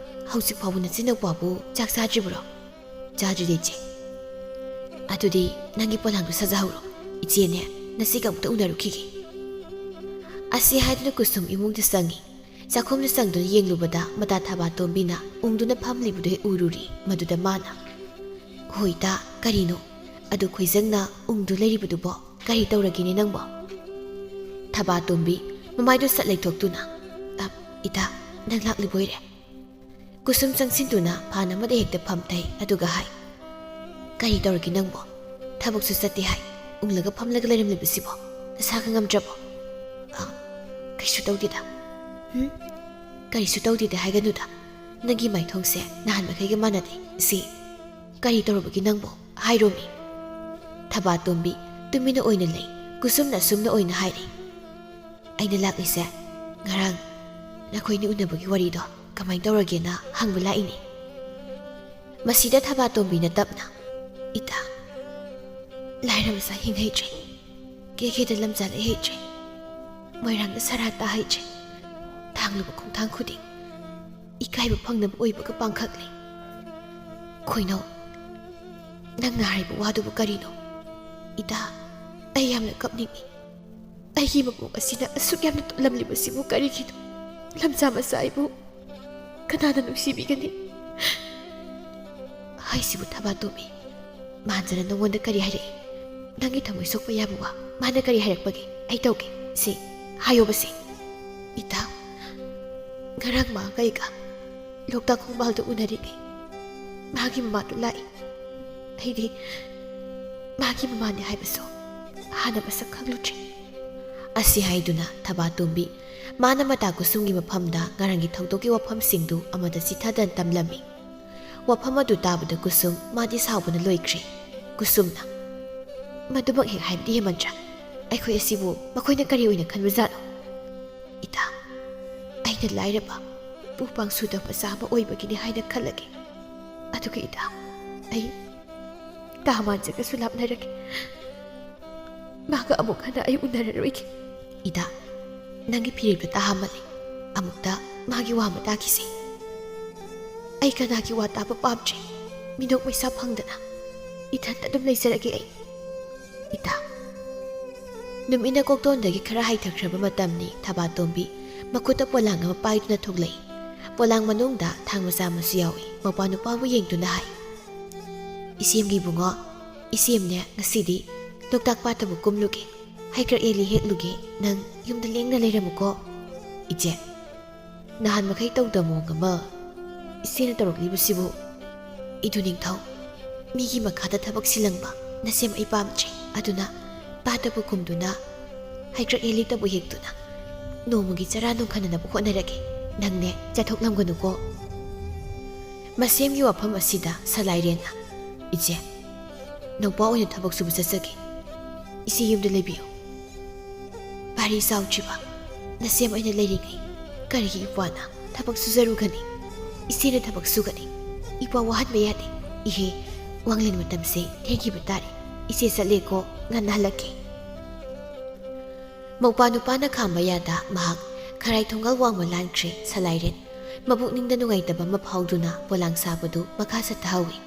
ꯍꯧꯖꯤꯛ ꯐꯥꯎꯕ ꯅꯆꯤꯟ ꯅꯄ꯭ꯋꯥꯕꯨ ꯆꯥꯛ ꯆꯥꯗ꯭ꯔꯤꯕ꯭ꯔꯣ?" "ꯆꯥꯗ꯭ꯔꯤꯗ, ꯏꯆꯦ꯫" "ꯑꯗꯨꯗꯤ ꯅꯪꯒꯤ ꯄꯣꯂꯥꯡꯗꯨ ꯁꯥꯖꯍꯧꯔꯣ꯫ ꯏꯆꯦꯅꯦ, ꯅꯆꯦꯒ ꯑꯃꯨꯛꯇ ꯎꯅꯔꯨꯈꯤꯒꯦ꯫" ꯑꯁꯤ ꯍꯥꯏꯗꯨꯅ ꯀꯨꯁꯨꯝ ꯏꯃꯨꯡꯗ ꯆꯪꯉꯤ꯫ ꯆꯥꯛꯈꯨꯝꯗ ꯆꯪꯗꯨꯅ ꯌꯦꯡꯂꯨꯕꯗ ꯃꯇꯥ ꯊꯕꯥꯇꯣꯝꯕꯤꯅ ꯎꯪꯗꯨꯅ ꯐꯝꯂꯤꯕꯗꯨ ꯍꯦꯛ ꯎꯔꯨꯔꯤ꯫ ꯃꯗꯨꯗ ꯃꯥꯅ, "ꯍꯣꯏ ꯏꯇꯥ, ꯀꯔꯤꯅꯣ?" ꯑꯗꯨ ꯈꯣꯏꯖꯪꯅ ꯎꯪꯗꯨ ꯂꯩꯔꯤꯕꯗꯨꯕꯣ ꯀꯔꯤ ꯇꯧꯔꯒꯦꯅꯦ ꯅꯪꯕꯣ? ꯊꯕꯥꯇꯣꯝꯕꯤ ꯃꯃꯥꯏꯗꯨ ꯁꯠ ꯂꯩꯊꯣꯛꯇꯨꯅ, "ꯑ, ꯏꯇꯥ, ꯅꯪ ꯂꯥꯛꯂꯤꯕꯣꯏꯔꯦ?" ꯀꯨꯁꯨꯝ ꯆꯪꯁꯤꯟꯗꯨꯅ ꯐꯥꯟ ꯑꯃꯗ ꯍꯦꯛꯇ ꯐꯝꯊꯩ, ꯑꯗꯨꯒ ꯍꯥꯏ, "ꯀꯔꯤ ꯇꯧꯔꯒꯦ ꯅꯪꯕꯣ? ꯊꯕꯛꯁꯨ ꯆꯠꯇꯦ ꯍꯥꯏ, ꯎꯪꯂꯒ ꯐꯝꯂꯒ ꯂꯩꯔꯝꯂꯤꯕꯁꯤꯕꯣ ꯅꯁꯥ ꯈꯪꯉꯝꯗ꯭ꯔꯕꯣ?" "ꯑ, ꯀꯩꯁꯨ ꯇꯧꯗꯦꯗ꯫" "ꯍꯨꯝ? ꯀꯔꯤꯁꯨ ꯇꯧꯗꯦꯗ ꯍꯥꯏꯒꯅꯨꯗ꯫ ꯅꯪꯒꯤ ꯃꯥꯏꯊꯣꯡꯁꯦ ꯅꯍꯥꯟ ꯃꯈꯩꯒ ꯃꯥꯟꯅꯗꯦ꯫ ꯁꯤ ꯀꯔꯤ ꯇꯧꯔꯨꯕꯒꯤ ꯅꯪꯕꯣ? ꯍꯥꯏꯔꯣꯃꯤ꯫" ꯊꯕꯥꯇꯣꯝꯕꯤ ꯇꯨꯃꯤꯟꯅ ꯑꯣꯏꯅ ꯂꯩ꯫ ꯀꯨꯁꯨꯝꯅ ꯑꯁꯨꯝꯅ ꯑꯣꯏꯅ ꯍꯥꯏꯔꯤ, "ꯑꯩꯅ ꯂꯥꯛꯂꯤꯁꯦ ꯉꯔꯥꯡ ꯅꯈꯣꯏꯅꯤ ꯎꯅꯕꯒꯤ ꯋꯥꯔꯤꯗꯣ ꯀꯃꯥꯏꯅ ꯇꯧꯔꯒꯦꯅ ꯍꯪꯕ ꯂꯥꯛꯏꯅꯤ꯫" ꯃꯁꯤꯗ ꯊꯕꯥꯇꯣꯝꯕꯤꯅ ꯇꯞꯅ, "ꯏꯇꯥ, ꯂꯥꯏꯔ ꯃꯆꯥ ꯍꯤꯡ ꯍꯩꯇ꯭ꯔꯦ, ꯀꯦꯀꯦꯗ ꯂꯝꯖꯥ ꯂꯩ ꯍꯩꯇ꯭ꯔꯦ, ꯃꯣꯏꯔꯥꯡꯗ ꯁꯔꯥ ꯇꯥ ꯍꯩꯇ꯭ꯔꯦ, ꯊꯥꯡꯂꯨꯕ ꯈꯣꯡꯊꯥꯡ ꯈꯨꯗꯤꯡ ꯏꯀꯥꯏꯕ ꯐꯪꯅꯕ ꯑꯣꯏꯕꯒ ꯄꯥꯡꯈꯛꯂꯦ꯫ ꯈꯣꯏꯅꯧ, ꯅꯪꯅ ꯍꯥꯏꯔꯤꯕ ꯋꯥꯗꯨꯕꯨ ꯀꯔꯤꯅꯣ? ꯏꯇꯥ, ꯑꯩ ꯌꯥꯝꯅ ꯀꯞꯅꯤꯡꯏ꯫ ꯑꯩꯒꯤ ꯃꯄꯣꯛ ꯑꯁꯤꯅ ꯑꯁꯨꯛ ꯌꯥꯝꯅ ꯇꯣꯜꯂꯝꯂꯤꯕꯁꯤꯕꯨ ꯀꯔꯤꯒꯤꯅꯣ? ꯂꯝꯖꯥ ꯃꯆꯥ ꯑꯩꯕꯨ ꯀꯅꯥꯅ ꯅꯨꯡꯁꯤꯕꯤꯒꯅꯤ?" "ꯍꯥꯏꯁꯤꯕꯨ ꯊꯕꯥꯇꯣꯝꯕꯤ, ꯃꯥꯟꯖꯅ ꯅꯉꯣꯟꯗ ꯀꯔꯤ ꯍꯥꯏꯔꯛꯏ? ꯅꯪꯒꯤ ꯊꯃꯣꯏ ꯁꯣꯛꯄ ꯌꯥꯕ ꯋꯥ ꯃꯥꯅ ꯀꯔꯤ ꯍꯥꯏꯔꯛꯄꯒꯦ? ꯑꯩ ꯇꯧꯒꯦ꯫ ꯁꯤ, ꯍꯥꯏꯌꯣꯕꯁꯦ꯫" "ꯏꯇꯥ, ꯉꯔꯥꯡ ꯃꯥꯒ ꯑꯩꯒ ꯂꯣꯛꯇꯥꯛ ꯈꯣꯡꯕꯥꯜꯗ ꯎꯅꯔꯤꯉꯩ ꯃꯥꯒꯤ ꯃꯃꯥꯗꯨ ꯂꯥꯛꯏ꯫ ꯑꯩꯗꯤ ꯃꯥꯒꯤ ꯃꯃꯥꯅꯤ ꯍꯥꯏꯕꯁꯨ ꯍꯥꯟꯅ ꯃꯁꯛ ꯈꯪꯂꯨꯗ꯭ꯔꯤ꯫" ꯑꯁꯤ ꯍꯥꯏꯗꯨꯅ ꯊꯕꯥꯇꯣꯝꯕꯤ ꯃꯥꯅ ꯃꯇꯥ ꯀꯨꯁꯨꯝꯒꯤ ꯃꯐꯝꯗ ꯉꯔꯥꯡꯒꯤ ꯊꯧꯗꯣꯛꯀꯤ ꯋꯥꯐꯝꯁꯤꯡꯗꯨ ꯑꯃꯗ ꯆꯤꯊꯗꯅ ꯇꯝꯂꯝꯃꯤ꯫ ꯋꯥꯐꯝ ꯑꯗꯨ ꯇꯥꯕꯗ ꯀꯨꯁꯨꯝ ꯃꯥꯗꯤ ꯁꯥꯎꯕꯅ ꯂꯣꯏꯈ꯭ꯔꯦ꯫ ꯀꯨꯁꯨꯝꯅ, "ꯃꯗꯨꯃꯛ ꯍꯦꯛ ꯍꯥꯏꯕꯗꯤ ꯍꯦꯃꯟꯇ꯭ꯔ, ꯑꯩꯈꯣꯏ ꯑꯁꯤꯕꯨ ꯃꯈꯣꯏꯅ ꯀꯔꯤ ꯑꯣꯏꯅ ꯈꯟꯕꯖꯥꯠꯅꯣ? ꯏꯇꯥ, ꯑꯩꯅ ꯂꯥꯏꯔꯕ, ꯄꯨ ꯄꯥꯡ ꯁꯨꯗꯕ ꯃꯆꯥ ꯑꯃ ꯑꯣꯏꯕꯒꯤꯅꯤ ꯍꯥꯏꯅ ꯈꯜꯂꯒꯦ꯫ ꯑꯗꯨꯒ ꯏꯇꯥ, ꯑꯩ ꯇꯥ ꯃꯥꯟꯖꯒꯁꯨ ꯂꯥꯞꯅꯔꯒꯦ꯫ ꯃꯥꯒ ꯑꯃꯨꯛ ꯍꯟꯅ ꯑꯩ ꯎꯅꯔꯔꯣꯏꯒꯦ꯫" "ꯏꯇꯥ, ꯅꯪꯒꯤ ꯐꯤꯔꯦꯞꯇ ꯇꯥꯍꯃꯜꯂꯤ꯫ ꯑꯃꯨꯛꯇ ꯃꯥꯒꯤ ꯋꯥ ꯑꯃ ꯇꯥꯈꯤꯁꯦ꯫ ꯑꯩ ꯀꯅꯥꯒꯤ ꯋꯥ ꯇꯥꯕ ꯄꯥꯝꯗ꯭ꯔꯦ꯫ ꯃꯤꯅꯣꯛ ꯃꯩꯁꯥ ꯐꯪꯗꯅ ꯏꯊꯟꯇ ꯑꯗꯨꯝ ꯂꯩꯖꯔꯒꯦ ꯑꯩ, ꯏꯇꯥ꯫" ꯅꯨꯃꯤꯠꯅ ꯀꯣꯛꯇꯣꯟꯗꯒꯤ ꯈꯔ ꯍꯥꯏꯊꯈ꯭ꯔꯕ ꯃꯇꯝꯅꯤ꯫ ꯊꯕꯥꯇꯣꯝꯕꯤ ꯃꯈꯨꯠꯇ ꯄꯣꯂꯥꯡ ꯑꯃ ꯄꯥꯏꯗꯨꯅ ꯊꯣꯛꯂꯛꯏ꯫ ꯄꯣꯂꯥꯡ ꯃꯅꯨꯡꯗ ꯊꯥꯡ ꯃꯆꯥ ꯑꯃꯁꯨ ꯌꯥꯎꯏ꯫ ꯃꯧꯄ꯭ꯋꯥ ꯅꯨꯄꯥꯕꯨ ꯌꯦꯡꯗꯨꯅ ꯍꯥꯏ, "ꯏꯆꯦꯝꯒꯤ ꯏꯕꯨꯡꯉꯣ, "ꯏꯆꯦꯝꯅꯦ, ꯉꯁꯤꯗꯤ ꯂꯣꯛꯇꯥꯛ ꯄꯥꯠꯇꯕꯨ ꯀꯨꯝꯂꯨꯒꯦ, ꯍꯩꯀ꯭ꯔꯛ ꯌꯦꯜꯂꯤ ꯍꯦꯛꯂꯨꯒꯦ, ꯅꯪ ꯌꯨꯝꯗ ꯂꯦꯡꯅ ꯂꯩꯔꯝꯃꯨꯀꯣ꯫ ꯏꯆꯦ, ꯅꯍꯥꯟ ꯃꯈꯩ ꯇꯧꯗ ꯃꯑꯣꯡ ꯑꯃ ꯏꯆꯦꯅ ꯇꯧꯔꯛꯂꯤꯕꯁꯤꯕꯨ?" "ꯏꯗꯨ ꯅꯤꯡꯊꯧ, ꯃꯤꯒꯤ ꯃꯈꯥꯗ ꯊꯕꯛ ꯁꯤꯜꯂꯪꯕ ꯅꯁꯦꯝ ꯑꯩ ꯄꯥꯝꯗ꯭ꯔꯦ꯫ ꯑꯗꯨꯅ ꯄꯥꯠꯇꯕꯨ ꯀꯨꯝꯗꯨꯅ ꯍꯩꯀ꯭ꯔꯛ ꯌꯦꯜꯂꯤꯇꯕꯨ ꯍꯦꯛꯇꯨꯅ ꯅꯣꯡꯃꯒꯤ ꯆꯔꯥ ꯅꯨꯡꯈꯟꯅꯅꯕ ꯍꯣꯠꯅꯔꯒꯦ꯫ ꯅꯪꯅꯦ ꯆꯠꯊꯣꯛꯂꯝꯒꯅꯨꯀꯣ꯫" ꯃꯁꯦꯝꯒꯤ ꯋꯥꯐꯝ ꯑꯁꯤꯗ ꯁꯂꯥꯏꯔꯦꯟꯅ, "ꯏꯆꯦ, ꯅꯧꯄꯥ ꯑꯣꯏꯅ ꯊꯕꯛ ꯁꯨꯕ ꯆꯠꯆꯒꯦ꯫ ꯏꯆꯦ ꯌꯨꯝꯗ ꯂꯩꯕꯤꯌꯨ꯫ ꯄꯥꯔꯤ ꯆꯥꯎꯗ꯭ꯔꯤꯕ ꯅꯁꯦꯝ ꯑꯩꯅ ꯂꯩꯔꯤꯉꯩ ꯀꯔꯤꯒꯤ ꯏꯄ꯭ꯋꯥꯅ ꯊꯕꯛ ꯁꯨꯖꯔꯨꯒꯅꯤ? ꯏꯆꯦꯅ ꯊꯕꯛ ꯁꯨꯒꯅꯤ꯫ ꯏꯄ꯭ꯋꯥ ꯋꯥꯍꯟꯕ ꯌꯥꯗꯦ꯫ ꯏꯍꯦ, ꯋꯥꯡꯂꯦꯟ ꯃꯇꯝꯁꯦ ꯊꯦꯡꯈꯤꯕ ꯇꯥꯔꯦ꯫ ꯏꯆꯦ ꯆꯠꯂꯦꯀꯣ, ꯉꯟꯅ ꯍꯜꯂꯛꯀꯦ꯫" ꯃꯧꯄꯥ ꯅꯨꯄꯥꯅ ꯈꯥꯝꯕ ꯌꯥꯗ ꯃꯍꯥꯛ ꯈꯔꯥꯏ ꯊꯣꯡꯒꯜ ꯋꯥꯡꯃ ꯂꯥꯟꯈ꯭ꯔꯦ꯫ ꯁꯂꯥꯏꯔꯦꯟ ꯃꯄꯨꯛꯅꯤꯡꯗ ꯅꯨꯡꯉꯥꯏꯇꯕ ꯑꯃ ꯐꯥꯎꯗꯨꯅ ꯄꯣꯂꯥꯡ ꯁꯥꯕꯗꯨ ꯃꯈꯥ ꯆꯠꯊꯍꯧꯏ꯫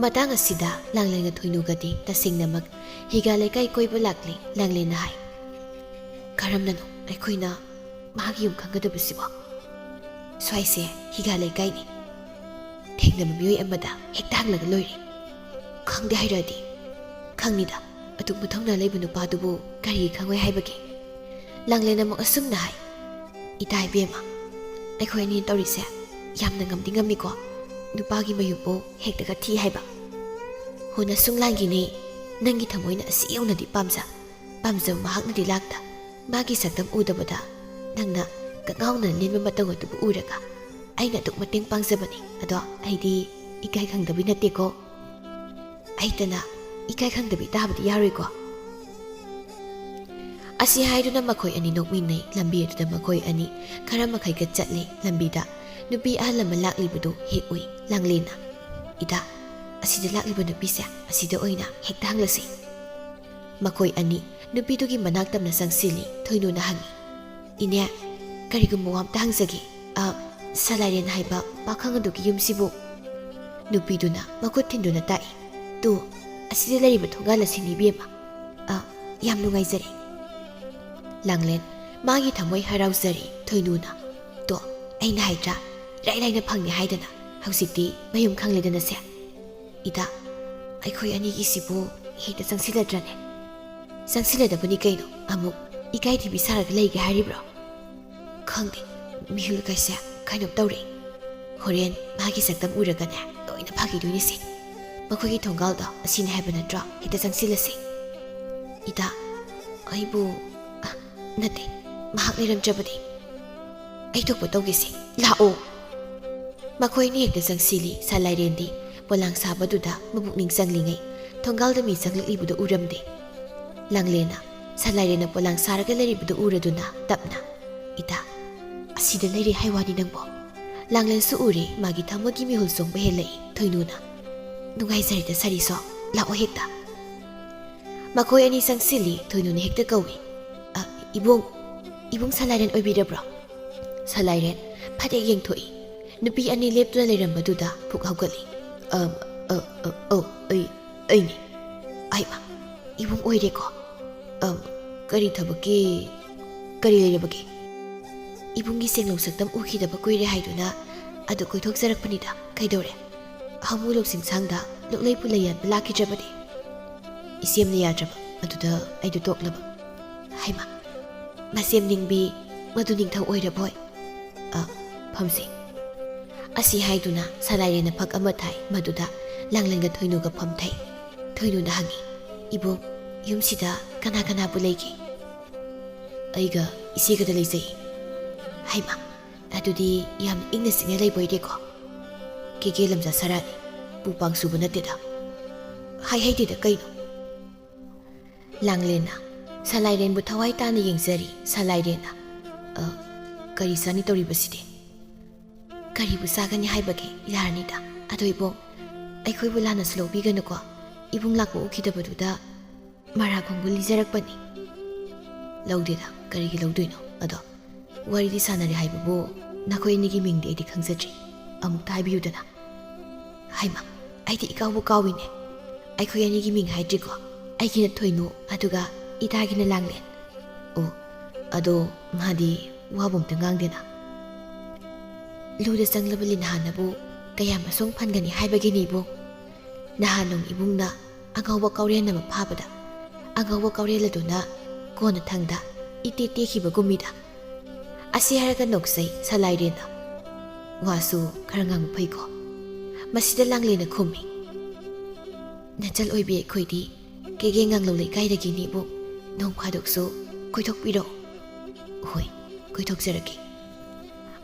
ꯃꯇꯥꯡ ꯑꯁꯤꯗ ꯂꯥꯡꯂꯦꯟꯒ ꯊꯣꯏꯅꯨꯒꯗꯤ ꯇꯁꯦꯡꯅꯃꯛ ꯍꯤꯒꯥ ꯂꯩꯀꯥꯏ ꯀꯣꯏꯕ ꯂꯥꯛꯂꯤ꯫ ꯂꯥꯡꯂꯦꯟꯅ ꯍꯥꯏ, "ꯀꯔꯝꯅꯅꯣ ꯑꯩꯈꯣꯏꯅ ꯃꯍꯥꯛꯀꯤ ꯌꯨꯝ ꯈꯪꯒꯗꯕꯁꯤꯕꯣ? ꯁ꯭ꯋꯥꯏꯁꯦ ꯍꯤꯒꯥ ꯂꯩꯀꯥꯏꯅꯤ꯫ ꯊꯦꯡꯅꯕ ꯃꯤꯑꯣꯏ ꯑꯃꯗ ꯍꯦꯛꯇ ꯍꯪꯂꯒ ꯂꯣꯏꯔꯦ꯫ ꯈꯪꯗꯦ ꯍꯥꯏꯔꯛꯑꯗꯤ?" "ꯈꯪꯅꯤꯗ, ꯑꯗꯨꯛ ꯃꯊꯧꯅꯥ ꯂꯩꯕ ꯅꯨꯄꯥꯗꯨꯕꯨ ꯀꯔꯤ ꯈꯪꯉꯣꯏ ꯍꯥꯏꯕꯒꯦ?" ꯂꯥꯡꯂꯦꯟ ꯑꯃꯨꯛ ꯑꯁꯨꯝꯅ ꯍꯥꯏ, "ꯏꯇꯥ ꯏꯕꯦꯝꯃ, ꯑꯩꯈꯣꯏ ꯑꯅꯤ ꯇꯧꯔꯤꯁꯦ ꯌꯥꯝꯅ ꯉꯝꯗꯤ ꯉꯝꯃꯤꯀꯣ꯫ ꯅꯨꯄꯥꯒꯤ ꯃꯌꯨꯝꯕꯨ ꯍꯦꯛꯇꯒ ꯊꯤ ꯍꯥꯏꯕ꯫ ꯍꯣ, ꯅꯁꯨꯡ ꯂꯥꯡꯒꯤꯅꯦ꯫ ꯅꯪꯒꯤ ꯊꯃꯣꯏꯅ ꯑꯁꯤ ꯌꯧꯅꯗꯤ ꯄꯥꯝꯖ, ꯄꯥꯝꯖꯕ ꯃꯍꯥꯛꯅꯗꯤ ꯂꯥꯛꯇ꯫ ꯃꯥꯒꯤ ꯁꯛꯇꯝ ꯎꯗꯕꯗ ꯅꯪꯅ ꯀꯉꯥꯎꯅ ꯂꯦꯟꯕ ꯃꯇꯧ ꯑꯗꯨꯕꯨ ꯎꯔꯒ ꯑꯩꯅ ꯑꯗꯨꯛ ꯃꯇꯦꯡ ꯄꯥꯡꯖꯕꯅꯤ꯫ ꯑꯗꯣ ꯑꯩꯗꯤ ꯏꯀꯥꯏ ꯈꯪꯗꯕꯤ ꯅꯠꯇꯦꯀꯣ꯫ ꯑꯩꯇꯅ ꯏꯀꯥꯏ ꯈꯪꯗꯕꯤ ꯇꯥꯕꯗꯤ ꯌꯥꯔꯣꯏꯀꯣ꯫" ꯑꯁꯤ ꯍꯥꯏꯗꯨꯅ ꯃꯈꯣꯏ ꯑꯅꯤ ꯅꯣꯛꯃꯤꯟꯅꯩ꯫ ꯂꯝꯕꯤ ꯑꯗꯨꯗ ꯃꯈꯣꯏ ꯑꯅꯤ ꯈꯔ ꯃꯈꯩꯒ ꯆꯠꯂꯤ꯫ ꯂꯝꯕꯤꯗ ꯅꯨꯄꯤ ꯑꯍꯜ ꯑꯃ ꯂꯥꯛꯂꯤꯕꯗꯨ ꯍꯦꯛ ꯎꯏ꯫ ꯂꯥꯡꯂꯦꯟꯅ, "ꯏꯇꯥ, ꯑꯁꯤꯗ ꯂꯥꯛꯂꯤꯕ ꯅꯨꯄꯤꯁꯦ ꯑꯁꯤꯗ ꯑꯣꯏꯅ ꯍꯦꯛꯇ ꯍꯪꯂꯁꯤ꯫" ꯃꯈꯣꯏ ꯑꯅꯤ ꯅꯨꯄꯤꯗꯨꯒꯤ ꯃꯅꯥꯛ ꯇꯝꯅ ꯆꯪꯁꯤꯜꯂꯤ꯫ ꯊꯣꯏꯅꯨꯅ ꯍꯪꯉꯤ, "ꯏꯅꯦ, ꯀꯔꯤꯒꯨꯝꯕ ꯋꯥ ꯑꯝꯇ ꯍꯪꯖꯒꯦ꯫ ꯑ, ꯁꯂꯥꯏꯔꯦꯟ ꯍꯥꯏꯕ ꯄꯥꯈꯪ ꯑꯗꯨꯒꯤ ꯌꯨꯝꯁꯤꯕꯨ?" ꯅꯨꯄꯤꯗꯨꯅ ꯃꯈꯨꯠ ꯊꯤꯟꯗꯨꯅ ꯇꯥꯛꯏ, "ꯇꯨ, ꯑꯁꯤꯗ ꯂꯩꯔꯤꯕ ꯊꯣꯡꯒꯥꯜ ꯑꯁꯤꯅꯤ, ꯏꯕꯦꯝꯃ꯫ ꯑ, ꯌꯥꯝ ꯅꯨꯡꯉꯥꯏꯖꯔꯦ꯫" ꯂꯥꯡꯂꯦꯟ ꯃꯥꯒꯤ ꯊꯃꯣꯏ ꯍꯔꯥꯎꯖꯔꯦ꯫ ꯊꯣꯏꯅꯨꯅ, "ꯇꯣ, ꯑꯩꯅ ꯍꯥꯏꯗ꯭ꯔꯥ, ꯏꯔꯥꯏ ꯂꯥꯏꯅ ꯐꯪꯅꯤ ꯍꯥꯏꯗꯅ꯫ ꯍꯧꯖꯤꯛꯇꯤ ꯃꯌꯨꯝ ꯈꯪꯂꯦꯗꯅꯁꯦ꯫" "ꯏꯇꯥ, ꯑꯩꯈꯣꯏ ꯑꯅꯤꯒꯤꯁꯤꯕꯨ ꯍꯦꯛꯇ ꯆꯪꯁꯤꯜꯂꯗ꯭ꯔꯅꯦ? ꯆꯪꯁꯤꯜꯂꯗꯕꯅꯤ ꯀꯩꯅꯣ, ꯑꯃꯨꯛ ꯏꯀꯥꯏ ꯊꯤꯕꯤ ꯁꯥꯔꯒ ꯂꯩꯒꯦ ꯍꯥꯏꯔꯤꯕ꯭ꯔꯣ? ꯈꯪꯗꯦ, ꯃꯤꯍꯨꯜ ꯀꯩꯁꯦ ꯀꯩꯅꯣꯝ ꯇꯧꯔꯦ꯫ ꯍꯣꯔꯦꯟ ꯃꯥꯒꯤ ꯁꯛꯇꯝ ꯎꯔꯒꯅꯦ, ꯂꯣꯏꯅ ꯐꯥꯈꯤꯗꯣꯏꯅꯤꯁꯦ꯫ ꯃꯈꯣꯏꯒꯤ ꯊꯣꯡꯒꯥꯜꯗꯣ ꯑꯁꯤꯅꯦ ꯍꯥꯏꯕ ꯅꯠꯇ꯭ꯔꯣ? ꯍꯦꯛꯇ ꯆꯪꯁꯤꯜꯂꯁꯤ꯫ ꯏꯇꯥ, ꯑꯩꯕꯨ, ꯑ, ꯅꯠꯇꯦ, ꯃꯍꯥꯛ ꯂꯩꯔꯝꯗ꯭ꯔꯕꯗꯤ꯫ ꯑꯩ ꯊꯣꯛꯄ ꯇꯧꯒꯦꯁꯦ, ꯂꯥꯛꯑꯣ꯫ ꯃꯈꯣꯏ ꯑꯅꯤ ꯍꯦꯛꯇ ꯆꯪꯁꯤꯜꯂꯤ꯫ ꯁꯂꯥꯏꯔꯦꯟꯗꯤ ꯄꯣꯂꯥꯡ ꯁꯥꯕꯗꯨꯗ ꯃꯕꯨꯛꯅꯤꯡ ꯆꯪꯂꯤꯉꯩ, ꯊꯣꯡꯒꯥꯜꯗ ꯃꯤ ꯆꯪꯂꯛꯂꯤꯕꯗꯨ ꯎꯔꯝꯗꯦ꯫ ꯂꯥꯡꯂꯦꯟꯅ ꯁꯂꯥꯏꯔꯦꯟꯅ ꯄꯣꯂꯥꯡ ꯁꯥꯔꯒ ꯂꯩꯔꯤꯕꯗꯨ ꯎꯔꯗꯨꯅ ꯇꯞꯅ, "ꯏꯇꯥ, ꯑꯁꯤꯗ ꯂꯩꯔꯦ ꯍꯥꯏ ꯋꯥꯅꯤ ꯅꯪꯕꯣ?" ꯂꯥꯡꯂꯦꯟꯁꯨ ꯎꯔꯦ, ꯃꯥꯒꯤ ꯊꯃꯣꯏꯒꯤ ꯃꯤꯍꯨꯜ ꯆꯣꯡꯕ ꯍꯦꯜꯂꯛꯏ꯫ ꯊꯣꯏꯅꯨꯅ, "ꯅꯨꯡꯉꯥꯏꯖꯔꯦꯗ ꯁꯥꯔꯤꯁꯣ, ꯂꯥꯛꯑꯣ ꯍꯦꯛꯇ꯫" ꯃꯈꯣꯏ ꯑꯅꯤ ꯆꯪꯁꯤꯜꯂꯤ꯫ ꯊꯣꯏꯅꯨꯅ ꯍꯦꯛꯇ ꯀꯧꯏ, "ꯑ, ꯏꯕꯨꯡ, ꯏꯕꯨꯡ ꯁꯂꯥꯏꯔꯦꯟ ꯑꯣꯏꯕꯤꯔꯕ꯭ꯔꯣ?" ꯁꯂꯥꯏꯔꯦꯟ ꯐꯠ ꯍꯦꯛ ꯌꯦꯡꯊꯣꯛꯏ꯫ ꯅꯨꯄꯤ ꯑꯅꯤ ꯂꯦꯞꯇꯨꯅ ꯂꯩꯔꯝꯕꯗꯨꯗ ꯐꯨꯛ ꯍꯧꯒꯠꯂꯤ꯫ "ꯑ, ꯑ, ꯑ, ꯑꯧ, ꯑꯩ, ꯑꯩꯅꯤ꯫" "ꯑꯩꯃ, ꯏꯕꯨꯡ ꯑꯣꯏꯔꯦꯀꯣ? ꯑ, ꯀꯔꯤ ꯊꯕꯛꯀꯤ, ꯀꯔꯤ ꯂꯩꯔꯕꯒꯦ?" "ꯏꯕꯨꯡꯒꯤ ꯁꯦꯡꯂꯧ ꯁꯛꯇꯝ ꯎꯈꯤꯗꯕ ꯀꯨꯏꯔꯦ ꯍꯥꯏꯗꯨꯅ ꯑꯗꯨ ꯀꯣꯏꯊꯣꯛꯆꯔꯛꯄꯅꯤꯗ꯫ ꯀꯩꯗꯧꯔꯦ? ꯍꯥꯃꯨ ꯂꯧꯁꯤꯡꯁꯥꯡꯗ ꯂꯣꯛꯂꯩ ꯄꯨꯂꯩ ꯌꯥꯟꯕ ꯂꯥꯛꯈꯤꯗ꯭ꯔꯕꯅꯦ꯫ ꯏꯆꯦꯝꯅ ꯌꯥꯗ꯭ꯔꯕ, ꯑꯗꯨꯗ ꯑꯩꯗꯣ ꯇꯣꯛꯂꯕ꯫" "ꯍꯩꯃꯥ, ꯃꯁꯦꯝ ꯅꯤꯡꯕꯤ, ꯃꯗꯨ ꯅꯤꯡꯊꯧ ꯑꯣꯏꯔꯕꯣꯏ꯫ ꯑ, ꯐꯝꯁꯤ꯫" ꯑꯁꯤ ꯍꯥꯏꯗꯨꯅ ꯁꯂꯥꯏꯔꯦꯟꯅ ꯐꯛ ꯑꯃ ꯊꯥꯏ, ꯃꯗꯨꯗ ꯂꯥꯡꯂꯦꯟꯒ ꯊꯣꯏꯅꯨꯒ ꯐꯝꯊꯩ꯫ ꯊꯣꯏꯅꯨꯅ ꯍꯪꯉꯤ, "ꯏꯕꯨꯡ, ꯌꯨꯝꯁꯤꯗ ꯀꯅꯥ ꯀꯅꯥꯕꯨ ꯂꯩꯒꯦ?" "ꯑꯩꯒ ꯏꯆꯦꯒꯗ ꯂꯩꯖꯩ꯫" "ꯍꯩꯃꯥ, ꯑꯗꯨꯗꯤ ꯌꯥꯝ ꯏꯪꯅ ꯆꯤꯛꯅ ꯂꯩꯕ ꯑꯣꯏꯔꯦꯀꯣ?" "ꯀꯦꯀꯦ ꯂꯝꯖꯥ ꯁꯔꯥꯅꯤ, ꯄꯨ ꯄꯥꯡ ꯁꯨꯕ ꯅꯠꯇꯦꯗ꯫" "ꯍꯥꯏ ꯍꯩꯗꯦꯗ ꯀꯩꯅꯣ?" ꯂꯥꯡꯂꯦꯟꯅ ꯁꯂꯥꯏꯔꯦꯟꯕꯨ ꯊꯋꯥꯏ ꯇꯥꯅ ꯌꯦꯡꯖꯔꯤ꯫ ꯁꯂꯥꯏꯔꯦꯟꯅ, "ꯑ, ꯀꯔꯤ ꯆꯥꯅꯤ ꯇꯧꯔꯤꯕꯁꯤꯗꯤ?" "ꯀꯔꯤꯕꯨ ꯆꯥꯒꯅꯤ ꯍꯥꯏꯕꯒꯦ, ꯌꯥꯔꯅꯤꯗ꯫ ꯑꯗꯣ ꯏꯕꯣꯛ, ꯑꯩꯈꯣꯏꯕꯨ ꯂꯥꯟꯅꯁꯨ ꯂꯧꯕꯤꯒꯅꯨꯀꯣ꯫ ꯏꯕꯨꯡ ꯂꯥꯛꯄ ꯎꯈꯤꯗꯕꯗꯨꯗ ꯃꯔꯥ ꯈꯣꯡꯕ ꯂꯤꯖꯔꯛꯄꯅꯤ꯫" "ꯂꯧꯗꯦꯗ, ꯀꯔꯤꯒꯤ ꯂꯧꯗꯣꯏꯅꯣ? ꯑꯗꯣ ꯋꯥꯔꯤꯗꯤ ꯁꯥꯟꯅꯔꯦ ꯍꯥꯏꯕꯕꯨ ꯅꯈꯣꯏ ꯑꯅꯤꯒꯤ ꯃꯤꯡꯗꯤ ꯑꯩꯗꯤ ꯈꯪꯖꯗ꯭ꯔꯤ꯫ ꯑꯃꯨꯛꯇ ꯍꯥꯏꯕꯤꯌꯨꯗꯅ꯫" "ꯍꯩꯃꯥ, ꯑꯩꯗꯤ ꯏꯀꯥꯎꯕꯨ ꯀꯥꯎꯏꯅꯦ꯫ ꯑꯩꯈꯣꯏ ꯑꯅꯤꯒꯤ ꯃꯤꯡ ꯍꯥꯏꯗ꯭ꯔꯤꯀꯣ꯫ ꯑꯩꯒꯤꯅ ꯊꯣꯏꯅꯨ, ꯑꯗꯨꯒ ꯏꯇꯥꯒꯤꯅ ꯂꯥꯡꯂꯦꯟ꯫" "ꯑꯣ, ꯑꯗꯣ ꯃꯥꯗꯤ ꯋꯥꯕꯨ ꯑꯝꯇ ꯉꯥꯡꯗꯦꯅ꯫" "ꯂꯨꯗ ꯆꯪꯂꯕ ꯂꯤꯟ ꯍꯥꯟꯅꯕꯨ ꯀꯌꯥꯝ ꯑꯁꯣꯡ ꯐꯟꯒꯅꯤ ꯍꯥꯏꯕꯒꯤꯅꯤ ꯏꯕꯨꯡ꯫ ꯅꯍꯥꯟ ꯅꯣꯡ ꯏꯕꯨꯡꯅ ꯑꯉꯧꯕ ꯀꯧꯔꯦꯟ ꯑꯃ ꯐꯥꯕꯗ, ꯑꯉꯧꯕ ꯀꯧꯔꯦꯜ ꯑꯗꯨꯅ ꯀꯣꯟꯅ ꯊꯪꯗ ꯏꯇꯦ ꯇꯦꯛꯈꯤꯕꯒꯨꯝꯃꯤꯗ꯫ ꯑꯁꯤ ꯍꯥꯏꯔꯒ ꯅꯣꯛꯆꯩ ꯁꯂꯥꯏꯔꯦꯟꯅ꯫ "ꯋꯥꯁꯨ ꯈꯔ ꯉꯥꯡꯕ ꯐꯩꯀꯣ?" ꯃꯁꯤꯗ ꯂꯥꯡꯂꯦꯟꯅ ꯈꯨꯝꯃꯤ꯫ "ꯅꯆꯜ ꯑꯣꯏꯕꯤ ꯑꯩꯈꯣꯏꯗꯤ ꯀꯦꯒꯦ ꯉꯥꯡꯂꯧ ꯂꯩꯀꯥꯏꯗꯒꯤꯅꯤꯕꯨ, ꯅꯣꯡ ꯐꯥꯗꯣꯛꯁꯨ ꯀꯣꯏꯊꯣꯛꯄꯤꯔꯛꯑꯣ꯫" "ꯍꯣꯏ, ꯀꯣꯏꯊꯣꯛꯆꯔꯛꯀꯦ꯫"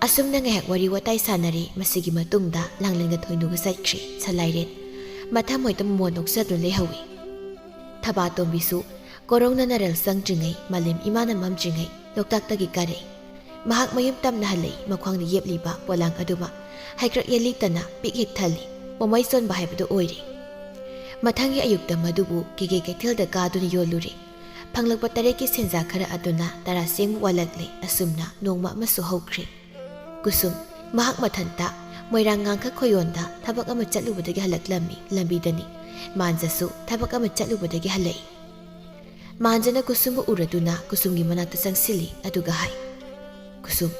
ꯑꯁꯨꯝꯅ ꯉꯥꯏꯍꯥꯛ ꯋꯥꯔꯤ ꯋꯥꯇꯥꯏ ꯁꯥꯟꯅꯔꯦ꯫ ꯃꯁꯤꯒꯤ ꯃꯇꯨꯡꯗ ꯂꯥꯡꯂꯦꯟꯒ ꯊꯣꯏꯅꯨꯒ ꯆꯠꯈ꯭ꯔꯦ ꯁꯂꯥꯏꯔꯦꯟ꯫ ꯃꯊꯃꯣꯏꯗ ꯃꯣꯃꯣꯟ ꯅꯣꯛꯆꯗꯨꯅ ꯂꯩꯍꯧꯏ꯫ ꯊꯕꯥꯇꯣꯝꯕꯤꯁꯨ ꯀꯣꯔꯧꯅ ꯅꯔꯦꯜ ꯆꯪꯗ꯭ꯔꯤꯉꯩ, ꯃꯥꯂꯦꯝ ꯏꯃꯥꯅ ꯃꯝꯗ꯭ꯔꯤꯉꯩ ꯂꯣꯛꯇꯥꯛꯇꯒꯤ ꯀꯥꯔꯛꯏ꯫ ꯃꯍꯥꯛ ꯃꯌꯨꯝ ꯇꯝꯅ ꯍꯜꯂꯛꯏ꯫ ꯃꯈ꯭ꯋꯥꯡꯗ ꯌꯦꯞꯂꯤꯕ ꯄꯣꯂꯥꯡ ꯑꯗꯨꯃꯛ ꯍꯩꯀ꯭ꯔꯛ ꯌꯦꯜꯂꯤꯛꯇꯅ ꯄꯤꯛ ꯍꯦꯛ ꯊꯜꯂꯤ꯫ ꯃꯃꯩ ꯆꯣꯟꯕ ꯍꯥꯏꯕꯗꯨ ꯑꯣꯏꯔꯦ꯫ ꯃꯊꯪꯒꯤ ꯑꯌꯨꯛꯇ ꯃꯗꯨꯕꯨ ꯀꯦꯒꯦ ꯀꯩꯊꯦꯜꯗ ꯀꯥꯗꯨꯅ ꯌꯣꯜꯂꯨꯔꯦ꯫ ꯐꯪꯂꯛꯄ ꯇꯔꯦꯠꯀꯤ ꯁꯦꯟꯖꯥ ꯈꯔ ꯑꯗꯨꯅ ꯇꯔꯥ ꯆꯦꯡꯃꯨꯛ ꯋꯥꯠꯂꯛꯂꯦ꯫ ꯑꯁꯨꯝꯅ ꯅꯣꯡꯃ ꯑꯃꯁꯨ ꯍꯧꯈ꯭ꯔꯦ꯫ ꯀꯨꯁꯨꯝ ꯃꯍꯥꯛ ꯃꯊꯟꯇ ꯃꯣꯏꯔꯥꯡ ꯉꯥꯡꯈ ꯈꯣꯏꯌꯣꯟꯗ ꯊꯕꯛ ꯑꯃ ꯆꯠꯂꯨꯕꯗꯒꯤ ꯍꯜꯂꯛꯂꯝꯃꯤ꯫ ꯂꯝꯕꯤꯗꯅꯤ ꯃꯥꯟꯖꯁꯨ ꯊꯕꯛ ꯑꯃ ꯆꯠꯂꯨꯕꯗꯒꯤ ꯍꯜꯂꯛꯏ꯫ ꯃꯥꯟꯖꯅ ꯀꯨꯁꯨꯝꯕꯨ ꯎꯔꯗꯨꯅ ꯀꯨꯁꯨꯝꯒꯤ ꯃꯅꯥꯛꯇ ꯆꯪꯁꯤꯜꯂꯤ꯫ ꯑꯗꯨꯒ ꯍꯥꯏ, "ꯀꯨꯁꯨꯝ,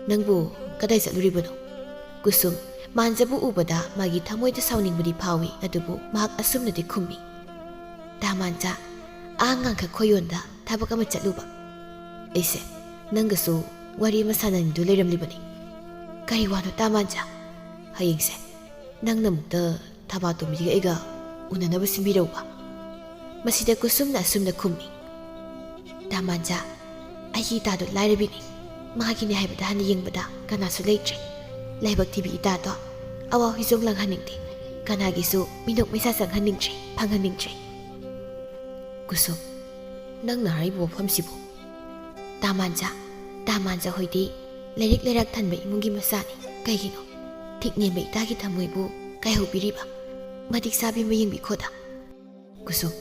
ꯅꯪꯕꯨ ꯀꯗꯥꯏ ꯆꯠꯂꯨꯔꯤꯕꯅꯣ?" ꯀꯨꯁꯨꯝ ꯃꯥꯟꯖꯕꯨ ꯎꯕꯗ ꯃꯥꯒꯤ ꯊꯃꯣꯏꯗ ꯁꯥꯎꯅꯤꯡꯕꯗꯤ ꯐꯥꯎꯏ, ꯑꯗꯨꯕꯨ ꯃꯍꯥꯛ ꯑꯁꯨꯝꯅꯗꯤ ꯈꯨꯝꯃꯤ, "ꯇꯥ ꯃꯥꯟꯖ, ꯑꯥ ꯉꯥꯡꯈ ꯈꯣꯏꯌꯣꯟꯗ ꯊꯕꯛ ꯑꯃ ꯆꯠꯂꯨꯕ꯫ ꯑꯩꯁꯦ ꯅꯪꯒꯁꯨ ꯋꯥꯔꯤ ꯑꯃ ꯁꯥꯟꯅꯅꯤꯡꯗꯨ ꯂꯩꯔꯝꯂꯤꯕꯅꯤ꯫" "ꯀꯔꯤ ꯋꯥꯅꯣ ꯇꯥ ꯃꯥꯟꯖ?" "ꯍꯌꯦꯡꯁꯦ ꯅꯪꯅ ꯑꯃꯨꯛꯇ ꯊꯕꯥꯇꯣꯝꯕꯤꯒ ꯑꯩꯒ ꯎꯅꯅꯕ ꯁꯤꯟꯕꯤꯔꯧꯕ꯫" ꯃꯁꯤꯗ ꯀꯨꯁꯨꯝꯅ ꯑꯁꯨꯝꯅ ꯈꯨꯝꯃꯤ, "ꯇꯥ ꯃꯥꯟꯖ, ꯑꯩꯒꯤ ꯏꯇꯥꯗꯣ ꯂꯥꯏꯔꯕꯤꯅꯤ꯫ ꯃꯥꯒꯤꯅꯦ ꯍꯥꯏꯕꯗ ꯍꯥꯟꯅ ꯌꯦꯡꯕꯗ ꯀꯅꯥꯁꯨ ꯂꯩꯇ꯭ꯔꯦ꯫ ꯂꯥꯏꯕꯛ ꯊꯤꯕꯤ ꯏꯇꯥꯗꯣ ꯑꯋꯥ ꯍꯨꯏꯖꯣꯡ ꯂꯥꯡꯍꯟꯅꯤꯡꯗꯦ꯫ ꯀꯅꯥꯒꯤꯁꯨ ꯃꯤꯅꯣꯛ ꯃꯩꯁꯥ ꯆꯪꯍꯟꯅꯤꯡꯗ꯭ꯔꯦ, ꯐꯪꯍꯟꯅꯤꯡꯗ꯭ꯔꯦ꯫" "ꯀꯨꯁꯨꯝ, ꯅꯪꯅ ꯍꯥꯏꯔꯤꯕ ꯋꯥꯐꯝꯁꯤꯕꯨ?" "ꯇꯥ ꯃꯥꯟꯖ, ꯇꯥ ꯃꯥꯟꯖ ꯍꯣꯏꯗꯤ ꯂꯥꯏꯔꯤꯛ ꯂꯩꯔꯥꯛ ꯊꯟꯕ ꯏꯃꯨꯡꯒꯤ ꯃꯆꯥꯅꯤ꯫ ꯀꯩꯒꯤꯅꯣ ꯊꯤꯛ ꯅꯦꯝꯕ ꯏꯇꯥꯒꯤ ꯊꯃꯣꯏꯕꯨ ꯀꯥꯏꯍꯧꯕꯤꯔꯤꯕ? ꯃꯇꯤꯛ ꯆꯥꯕꯤ ꯑꯃ ꯌꯦꯡꯕꯤꯈꯣꯗ꯫" "ꯀꯨꯁꯨꯝ,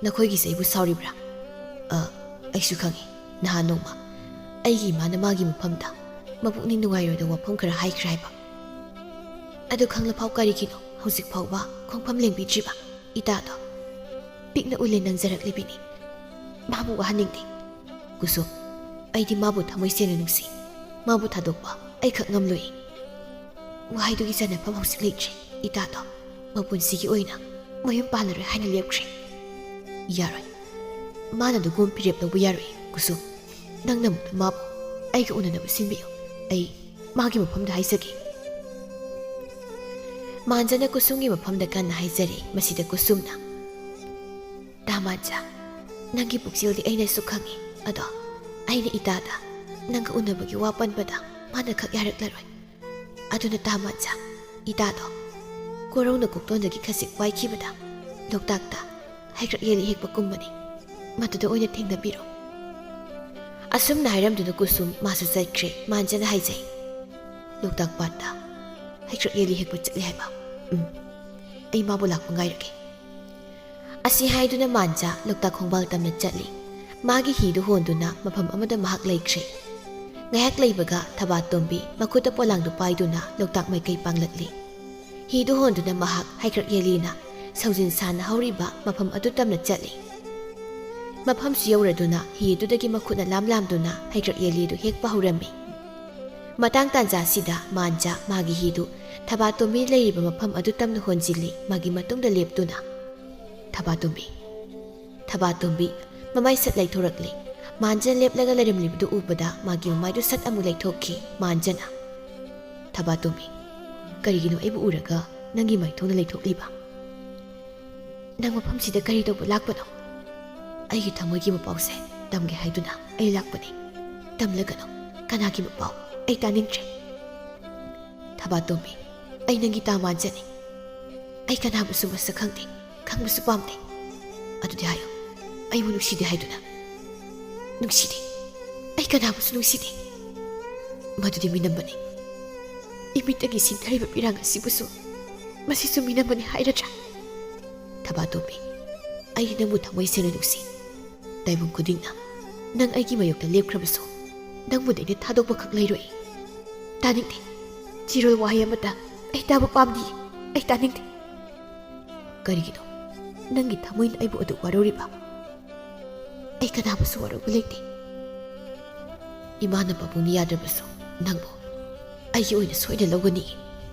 ꯅꯈꯣꯏꯒꯤꯁꯦ ꯑꯩꯕꯨ ꯁꯥꯎꯔꯤꯕ꯭ꯔꯥ? ꯑ, ꯑꯩꯁꯨ ꯈꯪꯉꯤ꯫ ꯅꯍꯥꯟ ꯅꯣꯡꯃ ꯑꯩꯒꯤ ꯏꯃꯥꯅ ꯃꯥꯒꯤ ꯃꯐꯝꯗ ꯃꯄꯨꯛꯅꯤꯡ ꯅꯨꯡꯉꯥꯏꯔꯣꯏꯗꯕ ꯋꯥꯐꯝ ꯈꯔ ꯍꯥꯏꯈ꯭ꯔꯦ ꯍꯥꯏꯕ꯫ ꯑꯗꯨ ꯈꯪꯂꯐꯥꯎ ꯀꯔꯤꯒꯤꯅꯣ ꯍꯧꯖꯤꯛ ꯐꯥꯎꯕ ꯈꯣꯡꯐꯝ ꯂꯦꯡꯕꯤꯗ꯭ꯔꯤꯕ ꯏꯇꯥꯗꯣ? ꯄꯤꯛꯅ ꯎꯂꯦ ꯅꯪꯖꯔꯛꯂꯤꯕꯤꯅꯤ꯫ ꯃꯥꯕꯨ ꯋꯥꯍꯟꯅꯤꯡꯗꯦ꯫ ꯀꯨꯁꯨꯝ, ꯑꯩꯗꯤ ꯃꯥꯕꯨ ꯊꯃꯣꯏ ꯁꯦꯡꯅ ꯅꯨꯡꯁꯤ꯫ ꯃꯥꯕꯨ ꯊꯥꯗꯣꯛꯄ ꯑꯩꯈꯛ ꯉꯝꯂꯣꯏ꯫ ꯋꯥꯍꯩꯗꯨꯒꯤ ꯆꯟꯅꯐꯝ ꯍꯧꯖꯤꯛ ꯂꯩꯇ꯭ꯔꯦ, ꯏꯇꯥꯗꯣ꯫ ꯃꯄꯨꯟꯁꯤꯒꯤ ꯑꯣꯏꯅ ꯃꯌꯨꯝ ꯄꯥꯜꯂꯔꯣꯏ ꯍꯥꯏꯅ ꯂꯦꯞꯈ꯭ꯔꯦ꯫ ꯌꯥꯔꯣꯏ꯫ ꯃꯥꯅ ꯑꯗꯨꯒꯨꯝ ꯐꯤꯔꯦꯞ ꯂꯧꯕ ꯌꯥꯔꯣꯏ, ꯀꯨꯁꯨꯝ꯫ ꯅꯪꯅ ꯑꯃꯨꯛꯇ ꯃꯥꯕꯨ ꯑꯩꯒ ꯎꯅꯅꯕ ꯁꯤꯟꯕꯤꯌꯨ꯫ ꯑꯩ ꯃꯥꯒꯤ ꯃꯐꯝꯗ ꯍꯥꯏꯖꯒꯦ꯫ ꯃꯥꯟꯖꯅ ꯀꯨꯁꯨꯝꯒꯤ ꯃꯐꯝꯗ ꯀꯟꯅ ꯍꯥꯏꯖꯔꯦ꯫ ꯃꯁꯤꯗ ꯀꯨꯁꯨꯝꯅ, "ꯇꯥ ꯃꯥꯟꯖ, ꯅꯪꯒꯤ ꯄꯨꯛꯆꯦꯜꯗꯤ ꯑꯩꯅꯁꯨ ꯈꯪꯏ꯫ ꯑꯗꯣ ꯑꯩꯅ ꯏꯇꯥꯗ ꯅꯪꯒ ꯎꯅꯕꯒꯤ ꯋꯥ ꯄꯟꯕꯗ ꯃꯥꯅ ꯈꯛ ꯌꯥꯔꯛꯂꯔꯣꯏ꯫ ꯑꯗꯨꯅ ꯇꯥ ꯃꯥꯟꯖ, ꯏꯇꯥꯗꯣ ꯀꯣꯔꯧꯅ ꯀꯣꯛꯇꯣꯟꯗꯒꯤ ꯈꯖꯤꯛ ꯋꯥꯏꯈꯤꯕꯗ ꯂꯣꯛꯇꯥꯛꯇ ꯍꯩꯀ꯭ꯔꯛ ꯌꯦꯜꯂꯤ ꯍꯦꯛꯄ ꯀꯨꯝꯕꯅꯤ꯫ ꯃꯗꯨꯗ ꯑꯣꯏꯅ ꯊꯦꯡꯅꯕꯤꯔꯣ꯫" ꯑꯁꯨꯝꯅ ꯍꯥꯏꯔꯝꯗꯨꯅ ꯀꯨꯁꯨꯝ ꯃꯥꯁꯨ ꯆꯠꯈ꯭ꯔꯦ꯫ ꯃꯥꯟꯖꯅ ꯍꯥꯏꯖꯩ, "ꯂꯣꯛꯇꯥꯛ ꯄꯥꯠꯇ ꯍꯩꯀ꯭ꯔꯛ ꯌꯦꯜꯂꯤ ꯍꯦꯛꯄ ꯆꯠꯂꯤ ꯍꯥꯏꯕ꯫ ꯎꯝ, ꯑꯩ ꯃꯥꯕꯨ ꯂꯥꯛꯄ ꯉꯥꯏꯔꯒꯦ꯫" ꯑꯁꯤ ꯍꯥꯏꯗꯨꯅ ꯃꯥꯟꯖ ꯂꯣꯛꯇꯥꯛ ꯈꯣꯡꯕꯥꯜ ꯇꯝꯅ ꯆꯠꯂꯤ꯫ ꯃꯥꯒꯤ ꯍꯤꯗꯨ ꯍꯣꯟꯗꯨꯅ ꯃꯐꯝ ꯑꯃꯗ ꯃꯍꯥꯛ ꯂꯩꯈ꯭ꯔꯦ꯫ ꯉꯥꯏꯍꯥꯛ ꯂꯩꯕꯒ ꯊꯕꯥꯇꯣꯝꯕꯤ ꯃꯈꯨꯠꯇ ꯄꯣꯂꯥꯡꯗꯨ ꯄꯥꯏꯗꯨꯅ ꯂꯣꯛꯇꯥꯛ ꯃꯥꯏꯀꯩ ꯄꯥꯡꯂꯛꯂꯤ꯫ ꯍꯤꯗꯨ ꯍꯣꯟꯗꯨꯅ ꯃꯍꯥꯛ ꯍꯩꯀ꯭ꯔꯛ ꯌꯦꯜꯂꯤꯅ ꯁꯧꯖꯤꯟ ꯁꯥꯟꯅ ꯍꯧꯔꯤꯕ ꯃꯐꯝ ꯑꯗꯨ ꯇꯝꯅ ꯆꯠꯂꯤ꯫ ꯃꯐꯝꯁꯨ ꯌꯧꯔꯗꯨꯅ ꯍꯤ ꯑꯗꯨꯗꯒꯤ ꯃꯈꯨꯠꯅ ꯂꯥꯝ ꯂꯥꯝꯗꯨꯅ ꯍꯩꯀ꯭ꯔꯛ ꯌꯦꯜꯂꯤꯗꯨ ꯍꯦꯛꯄ ꯍꯧꯔꯝꯃꯤ꯫ ꯃꯇꯥꯡ ꯇꯥꯟꯖꯥꯁꯤꯗ ꯃꯥꯟꯖ ꯃꯥꯒꯤ ꯍꯤꯗꯨ ꯊꯕꯥꯇꯣꯝꯕꯤ ꯂꯩꯔꯤꯕ ꯃꯐꯝ ꯑꯗꯨ ꯇꯝꯅ ꯍꯣꯟꯖꯤꯜꯂꯤ꯫ ꯃꯥꯒꯤ ꯃꯇꯨꯡꯗ ꯂꯦꯞꯇꯨꯅ, "ꯊꯕꯥꯇꯣꯝꯕꯤ, ꯊꯕꯥꯇꯣꯝꯕꯤ", ꯃꯃꯥꯏ ꯁꯠ ꯂꯩꯊꯣꯔꯛꯂꯦ꯫ ꯃꯥꯟꯖ ꯂꯦꯞꯂꯒ ꯂꯩꯔꯝꯂꯤꯕꯗꯨ ꯎꯕꯗ ꯃꯥꯒꯤ ꯃꯃꯥꯏꯗꯨ ꯁꯠ ꯑꯃꯨꯛ ꯂꯩꯊꯣꯛꯈꯤ꯫ ꯃꯥꯟꯖꯅ, "ꯊꯕꯥꯇꯣꯝꯕꯤ, ꯀꯔꯤꯒꯤꯅꯣ ꯑꯩꯕꯨ ꯎꯔꯒ ꯅꯪꯒꯤ ꯃꯥꯏꯊꯣꯡꯗ ꯂꯩꯊꯣꯛꯂꯤꯕ? ꯅꯪ ꯃꯐꯝꯁꯤꯗ ꯀꯔꯤ ꯇꯧꯕ ꯂꯥꯛꯄꯅꯣ?" "ꯑꯩꯒꯤ ꯊꯃꯣꯏꯒꯤ ꯃꯄꯥꯎꯁꯦ ꯇꯝꯒꯦ ꯍꯥꯏꯗꯨꯅ ꯑꯩ ꯂꯥꯛꯄꯅꯤ꯫ ꯇꯝꯂꯒꯅꯨ꯫ ꯀꯅꯥꯒꯤ ꯃꯄꯥꯎ? ꯑꯩ ꯇꯥꯅꯤꯡꯗ꯭ꯔꯦ꯫" "ꯊꯕꯥꯇꯣꯝꯕꯤ, ꯑꯩ ꯅꯪꯒꯤ ꯇꯥ ꯃꯥꯟꯖꯅꯤ꯫ ꯑꯩ ꯀꯅꯥꯕꯨꯁꯨ ꯃꯁꯛ ꯈꯪꯗꯦ, ꯈꯪꯕꯁꯨ ꯄꯥꯝꯗꯦ꯫ ꯑꯗꯨꯗꯤ ꯍꯥꯏꯌꯨ, ꯑꯩꯕꯨ ꯅꯨꯡꯁꯤꯗꯦ ꯍꯥꯏꯗꯨꯅ?" "ꯅꯨꯡꯁꯤꯗꯦ꯫ ꯑꯩ ꯀꯅꯥꯕꯨꯁꯨ ꯅꯨꯡꯁꯤꯗꯦ꯫" "ꯃꯗꯨꯗꯤ ꯃꯤꯅꯝꯕꯅꯤ꯫ ꯏꯃꯤꯠꯇꯒꯤ ꯁꯤꯟꯊꯔꯤꯕ ꯄꯤꯔꯥꯡ ꯑꯁꯤꯕꯨꯁꯨ ꯃꯁꯤꯁꯨ ꯃꯤꯅꯝꯕꯅꯤ ꯍꯥꯏꯔꯗ꯭ꯔꯥ? ꯊꯕꯥꯇꯣꯝꯕꯤ, ꯑꯩ ꯅꯪꯕꯨ ꯊꯃꯣꯏ ꯁꯦꯡꯅ ꯅꯨꯡꯁꯤ꯫ ꯇꯥꯏꯕꯪ ꯈꯨꯗꯤꯡꯅ ꯅꯪ ꯑꯩꯒꯤ ꯃꯥꯌꯣꯛꯇ ꯂꯦꯞꯈ꯭ꯔꯕꯁꯨ, ꯅꯪꯕꯨꯗꯤ ꯑꯩꯅ ꯊꯥꯗꯣꯛꯄ ꯈꯛ ꯂꯩꯔꯣꯏ꯫ ꯇꯥꯅꯤꯡꯗꯦ꯫ ꯆꯤꯔꯣꯜ ꯋꯥꯍꯩ ꯑꯃꯠꯇ ꯑꯩ ꯇꯥꯕ ꯄꯥꯝꯗꯦ꯫ ꯑꯩ ꯇꯥꯅꯤꯡꯗꯦ꯫" "ꯀꯔꯤꯒꯤꯅꯣ ꯅꯪꯒꯤ ꯊꯃꯣꯏꯅ ꯑꯩꯕꯨ ꯑꯗꯨꯛ ꯋꯥꯔꯧꯔꯤꯕ?" "ꯑꯩ ꯀꯅꯥꯕꯨꯁꯨ ꯋꯥꯔꯧꯕ ꯂꯩꯇꯦ꯫ ꯏꯃꯥꯅ ꯄꯥꯕꯨꯡꯅ ꯌꯥꯗ꯭ꯔꯕꯁꯨ ꯅꯪꯕꯨ ꯑꯩꯒꯤ ꯑꯣꯏꯅ ꯁꯣꯏꯅ ꯂꯧꯒꯅꯤ꯫"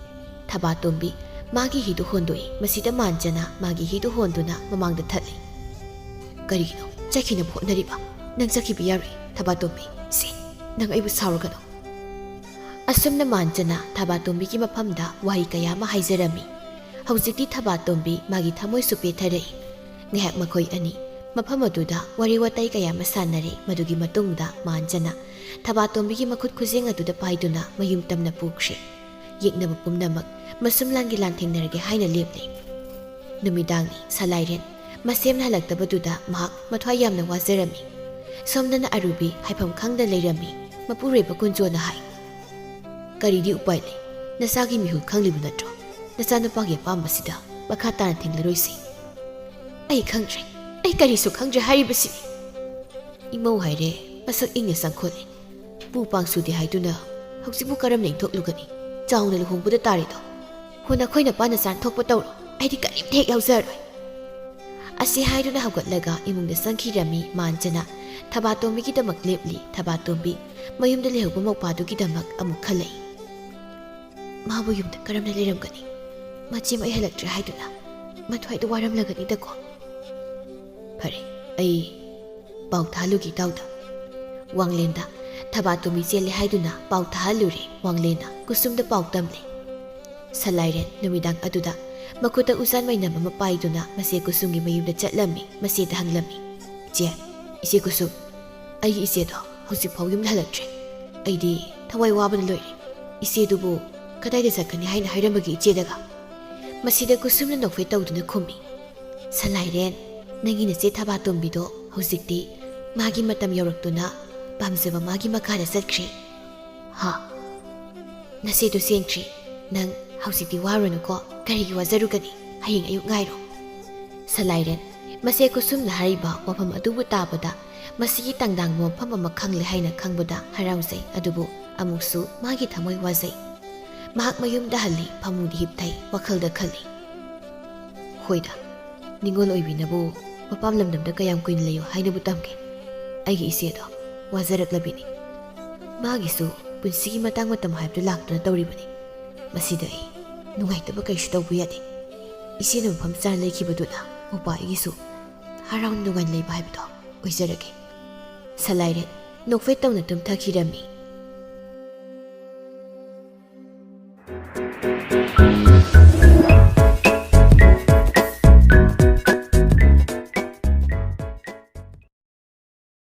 ꯊꯕꯥꯇꯣꯝꯕꯤ ꯃꯥꯒꯤ ꯍꯤꯗꯨ ꯍꯣꯟꯗꯣꯛꯏ꯫ ꯃꯁꯤꯗ ꯃꯥꯟꯖꯅ ꯃꯥꯒꯤ ꯍꯤꯗꯨ ꯍꯣꯟꯗꯨꯅ ꯃꯃꯥꯡꯗ ꯊꯠꯂꯤ꯫ "ꯀꯔꯤꯒꯤꯅꯣ ꯆꯠꯈꯤꯅꯕ ꯍꯣꯠꯅꯔꯤꯕ? ꯅꯪ ꯆꯠꯈꯤꯕ ꯌꯥꯔꯣꯏ, ꯊꯕꯥꯇꯣꯝꯕꯤ꯫ ꯁꯤ, ꯅꯪ ꯑꯩꯕꯨ ꯁꯥꯎꯔꯒꯅꯨ꯫" ꯑꯁꯨꯝꯅ ꯃꯥꯟꯖꯅ ꯊꯕꯥꯇꯣꯝꯕꯤꯒꯤ ꯃꯐꯝꯗ ꯋꯥꯍꯩ ꯀꯌꯥ ꯑꯃ ꯍꯥꯏꯖꯔꯝꯃꯤ꯫ ꯍꯧꯖꯤꯛꯇꯤ ꯊꯕꯥꯇꯣꯝꯕꯤ ꯃꯥꯒꯤ ꯊꯃꯣꯏꯁꯨ ꯄꯦꯊꯔꯛꯏ꯫ ꯉꯥꯏꯍꯥꯛ ꯃꯈꯣꯏ ꯑꯅꯤ ꯃꯐꯝ ꯑꯗꯨꯗ ꯋꯥꯔꯤ ꯋꯥꯇꯥꯏ ꯀꯌꯥ ꯑꯃ ꯁꯥꯟꯅꯔꯦ꯫ ꯃꯗꯨꯒꯤ ꯃꯇꯨꯡꯗ ꯃꯥꯟꯖꯅ ꯊꯕꯥꯇꯣꯝꯕꯤꯒꯤ ꯃꯈꯨꯠ ꯈꯨꯖꯦꯡ ꯑꯗꯨꯗ ꯄꯥꯏꯗꯨꯅ ꯃꯌꯨꯝ ꯇꯝꯅ ꯄꯨꯈ꯭ꯔꯦ꯫ ꯌꯦꯛꯅꯕ ꯄꯨꯝꯅꯃꯛ ꯃꯁꯨꯝꯂꯥꯟꯒꯤ ꯂꯥꯟꯊꯦꯡꯅꯔꯒꯦ ꯍꯥꯏꯅ ꯂꯦꯞꯂꯦ꯫ ꯅꯨꯃꯤꯗꯥꯡꯅꯤ꯫ ꯁꯂꯥꯏꯔꯦꯟ ꯃꯁꯦꯝꯅ ꯍꯜꯂꯛꯇꯕꯗꯨꯗ ꯃꯍꯥꯛ ꯃꯊ꯭ꯋꯥꯏ ꯌꯥꯝꯅ ꯋꯥꯖꯔꯝꯃꯤ꯫ ꯁꯣꯝꯗꯅ ꯑꯔꯨꯕꯤ ꯍꯥꯏꯐꯝ ꯈꯪꯗ ꯂꯩꯔꯝꯃꯤ꯫ ꯃꯄꯨꯔꯣꯏꯕ ꯀꯨꯟꯖꯣꯅ ꯍꯥꯏ, "ꯀꯔꯤꯗꯤ ꯎꯄꯥꯏ ꯂꯩ? ꯅꯆꯥꯒꯤ ꯃꯤꯍꯨꯜ ꯈꯪꯂꯤꯕ ꯅꯠꯇ꯭ꯔꯣ? ꯅꯆꯥꯅꯨꯄꯥꯒꯤ ꯑꯄꯥꯝꯕꯁꯤꯗ ꯃꯈꯥ ꯇꯥꯅ ꯊꯤꯡꯂꯔꯣꯏꯁꯤ꯫" "ꯑꯩ ꯈꯪꯗ꯭ꯔꯦ꯫ ꯑꯩ ꯀꯔꯤꯁꯨ ꯈꯪꯗ꯭ꯔꯦ ꯍꯥꯏꯔꯤꯕꯁꯤꯅꯤ꯫" ꯏꯃꯧ ꯍꯥꯏꯔꯦ ꯃꯁꯛ ꯏꯪꯅ ꯆꯪꯈꯣꯜꯂꯦ꯫ "ꯄꯨ ꯄꯥꯡ ꯁꯨꯗꯦ ꯍꯥꯏꯗꯨꯅ ꯍꯧꯖꯤꯛꯄꯨ ꯀꯔꯝꯅ ꯏꯟꯊꯣꯛꯂꯨꯒꯅꯤ? ꯆꯥꯎꯅ ꯂꯨꯍꯣꯡꯕꯗ ꯇꯥꯔꯦꯗꯣ꯫ ꯍꯣ, ꯅꯈꯣꯏ ꯅꯄꯥ ꯅꯆꯥꯅ ꯊꯣꯛꯄ ꯇꯧꯔꯣ꯫ ꯑꯩꯗꯤ ꯀꯔꯤꯝꯇ ꯍꯦꯛ ꯌꯥꯎꯖꯔꯣꯏ꯫" ꯑꯁꯤ ꯍꯥꯏꯗꯨꯅ ꯍꯧꯒꯠꯂꯒ ꯏꯃꯨꯡꯗ ꯆꯪꯈꯤꯔꯝꯃꯤ꯫ ꯃꯥꯟꯖꯅ ꯊꯕꯥꯇꯣꯝꯕꯤꯒꯤꯗꯃꯛ ꯂꯦꯞꯂꯤ꯫ ꯊꯕꯥꯇꯣꯝꯕꯤ ꯃꯌꯨꯝꯗ ꯂꯩꯍꯧꯕ ꯃꯧꯄꯥꯗꯨꯒꯤꯗꯃꯛ ꯑꯃꯨꯛ ꯈꯜꯂꯛꯏ꯫ "ꯃꯥꯕꯨ ꯌꯨꯝꯗ ꯀꯔꯝꯅ ꯂꯩꯔꯝꯒꯅꯤ? ꯃꯆꯦ ꯑꯩ ꯍꯜꯂꯛꯇ꯭ꯔꯦ ꯍꯥꯏꯗꯨꯅ ꯃꯊ꯭ꯋꯥꯏꯗ ꯋꯥꯔꯝꯂꯒꯅꯤꯗꯀꯣ꯫ ꯐꯔꯦ, ꯑꯩ ꯄꯥꯎ ꯊꯥꯍꯜꯂꯨꯒꯦ ꯏꯇꯥꯎꯗ꯫" ꯋꯥꯡꯂꯦꯟꯗ ꯊꯕꯥꯇꯣꯝꯕꯤ ꯆꯦꯜꯂꯦ ꯍꯥꯏꯗꯨꯅ ꯄꯥꯎ ꯊꯥꯍꯜꯂꯨꯔꯦ꯫ ꯋꯥꯡꯂꯦꯟꯅ ꯀꯨꯁꯨꯝꯗ ꯄꯥꯎ ꯇꯝꯂꯦ꯫ ꯁꯂꯥꯏꯔꯦꯟ ꯅꯨꯃꯤꯗꯥꯡ ꯑꯗꯨꯗ ꯃꯈꯨꯠꯇ ꯎꯆꯥꯟ ꯃꯩꯅꯝ ꯑꯃ ꯄꯥꯏꯗꯨꯅ ꯃꯆꯦ ꯀꯨꯁꯨꯝꯒꯤ ꯃꯌꯨꯝꯗ ꯆꯠꯂꯝꯃꯤ꯫ ꯃꯆꯦꯗ ꯍꯪꯂꯝꯃꯤ, "ꯏꯆꯦ, ꯏꯆꯦ ꯀꯨꯁꯨꯝ, ꯑꯩꯒꯤ ꯏꯆꯦꯗꯣ ꯍꯧꯖꯤꯛꯐꯥꯎ ꯌꯨꯝꯗ ꯍꯜꯂꯛꯇ꯭ꯔꯤ꯫ ꯑꯩꯗꯤ ꯊꯋꯥꯏ ꯋꯥꯕꯅ ꯂꯣꯏꯔꯦ꯫ ꯏꯆꯦꯗꯨꯕꯨ ꯀꯗꯥꯏꯗ ꯆꯠꯀꯅꯤ ꯍꯥꯏꯅ ꯍꯥꯏꯔꯝꯕꯒꯦ ꯏꯆꯦꯗꯒ?" ꯃꯁꯤꯗ ꯀꯨꯁꯨꯝꯅ ꯅꯣꯛꯐꯦꯠ ꯇꯧꯗꯨꯅ ꯈꯨꯝꯃꯤ, "ꯁꯂꯥꯏꯔꯦꯟ, ꯅꯪꯒꯤ ꯅꯆꯦ ꯊꯕꯥꯇꯣꯝꯕꯤꯗꯣ ꯍꯧꯖꯤꯛꯇꯤ ꯃꯥꯒꯤ ꯃꯇꯝ ꯌꯧꯔꯛꯇꯨꯅ ꯄꯥꯝꯖꯕ ꯃꯥꯒꯤ ꯃꯈꯥꯗ ꯆꯠꯈ꯭ꯔꯦ꯫" "ꯍꯥ? ꯅꯆꯦꯗꯨ ꯆꯦꯟꯈ꯭ꯔꯤ꯫ ꯅꯪ ꯍꯧꯖꯤꯛꯇꯤ ꯋꯥꯔꯨꯔꯅꯨꯀꯣ꯫ ꯀꯔꯤꯒꯤ ꯋꯥꯖꯔꯨꯒꯅꯤ? ꯍꯌꯦꯡ ꯑꯌꯨꯛ ꯉꯥꯏꯔꯣ꯫" ꯁꯂꯥꯏꯔꯦꯟ ꯃꯆꯦ ꯀꯨꯁꯨꯝꯅ ꯍꯥꯏꯔꯤꯕ ꯋꯥꯐꯝ ꯑꯗꯨꯕꯨ ꯇꯥꯕꯗ ꯃꯁꯤꯒꯤ ꯇꯥꯡꯗꯥꯡꯕ ꯃꯐꯝ ꯑꯃ ꯈꯪꯂꯦ ꯍꯥꯏꯅ ꯈꯪꯕꯗ ꯍꯔꯥꯎꯖꯩ꯫ ꯑꯗꯨꯕꯨ ꯑꯃꯨꯛꯁꯨ ꯃꯥꯒꯤ ꯊꯃꯣꯏ ꯋꯥꯖꯩ꯫ ꯃꯍꯥꯛ ꯃꯌꯨꯝꯗ ꯍꯜꯂꯤ꯫ ꯐꯃꯨꯡꯗ ꯍꯤꯞꯊꯩ꯫ ꯋꯥꯈꯜꯗ ꯈꯜꯂꯤ, "ꯍꯣꯏꯗ, ꯅꯤꯉꯣꯜ ꯑꯣꯏꯕꯤꯅꯕꯨ ꯃꯄꯥꯝ ꯂꯝꯗꯝꯗ ꯀꯌꯥꯝ ꯀꯨꯏꯅ ꯂꯩꯌꯨ ꯍꯥꯏꯅꯕꯨ ꯇꯝꯒꯦ? ꯑꯩꯒꯤ ꯏꯆꯦꯗꯣ ꯋꯥꯖꯔꯛꯂꯕꯤꯅꯤ꯫ ꯃꯥꯒꯤꯁꯨ ꯄꯨꯟꯁꯤꯒꯤ ꯃꯇꯥꯡ ꯃꯇꯝ ꯍꯥꯏꯕꯗꯨ ꯂꯥꯛꯇꯨꯅ ꯇꯧꯔꯤꯕꯅꯤ꯫ ꯃꯁꯤꯗ ꯑꯩ ꯅꯨꯡꯉꯥꯏꯇꯕ ꯀꯩꯁꯨ ꯇꯧꯕ ꯌꯥꯗꯦ꯫ ꯏꯆꯦꯅ ꯃꯐꯝ ꯆꯥꯅ ꯂꯩꯈꯤꯕꯗꯨꯅ ꯃꯧꯄ꯭ꯋꯥ ꯑꯩꯒꯤꯁꯨ ꯍꯔꯥꯎ ꯅꯨꯡꯉꯥꯏꯅ ꯂꯩꯕ ꯍꯥꯏꯕꯗꯣ ꯑꯣꯏꯖꯔꯒꯦ꯫ ꯁꯂꯥꯏꯔꯦꯟ ꯅꯣꯛꯐꯦꯠ ꯇꯧꯅ ꯇꯨꯝꯊꯈꯤꯔꯝꯃꯤ꯫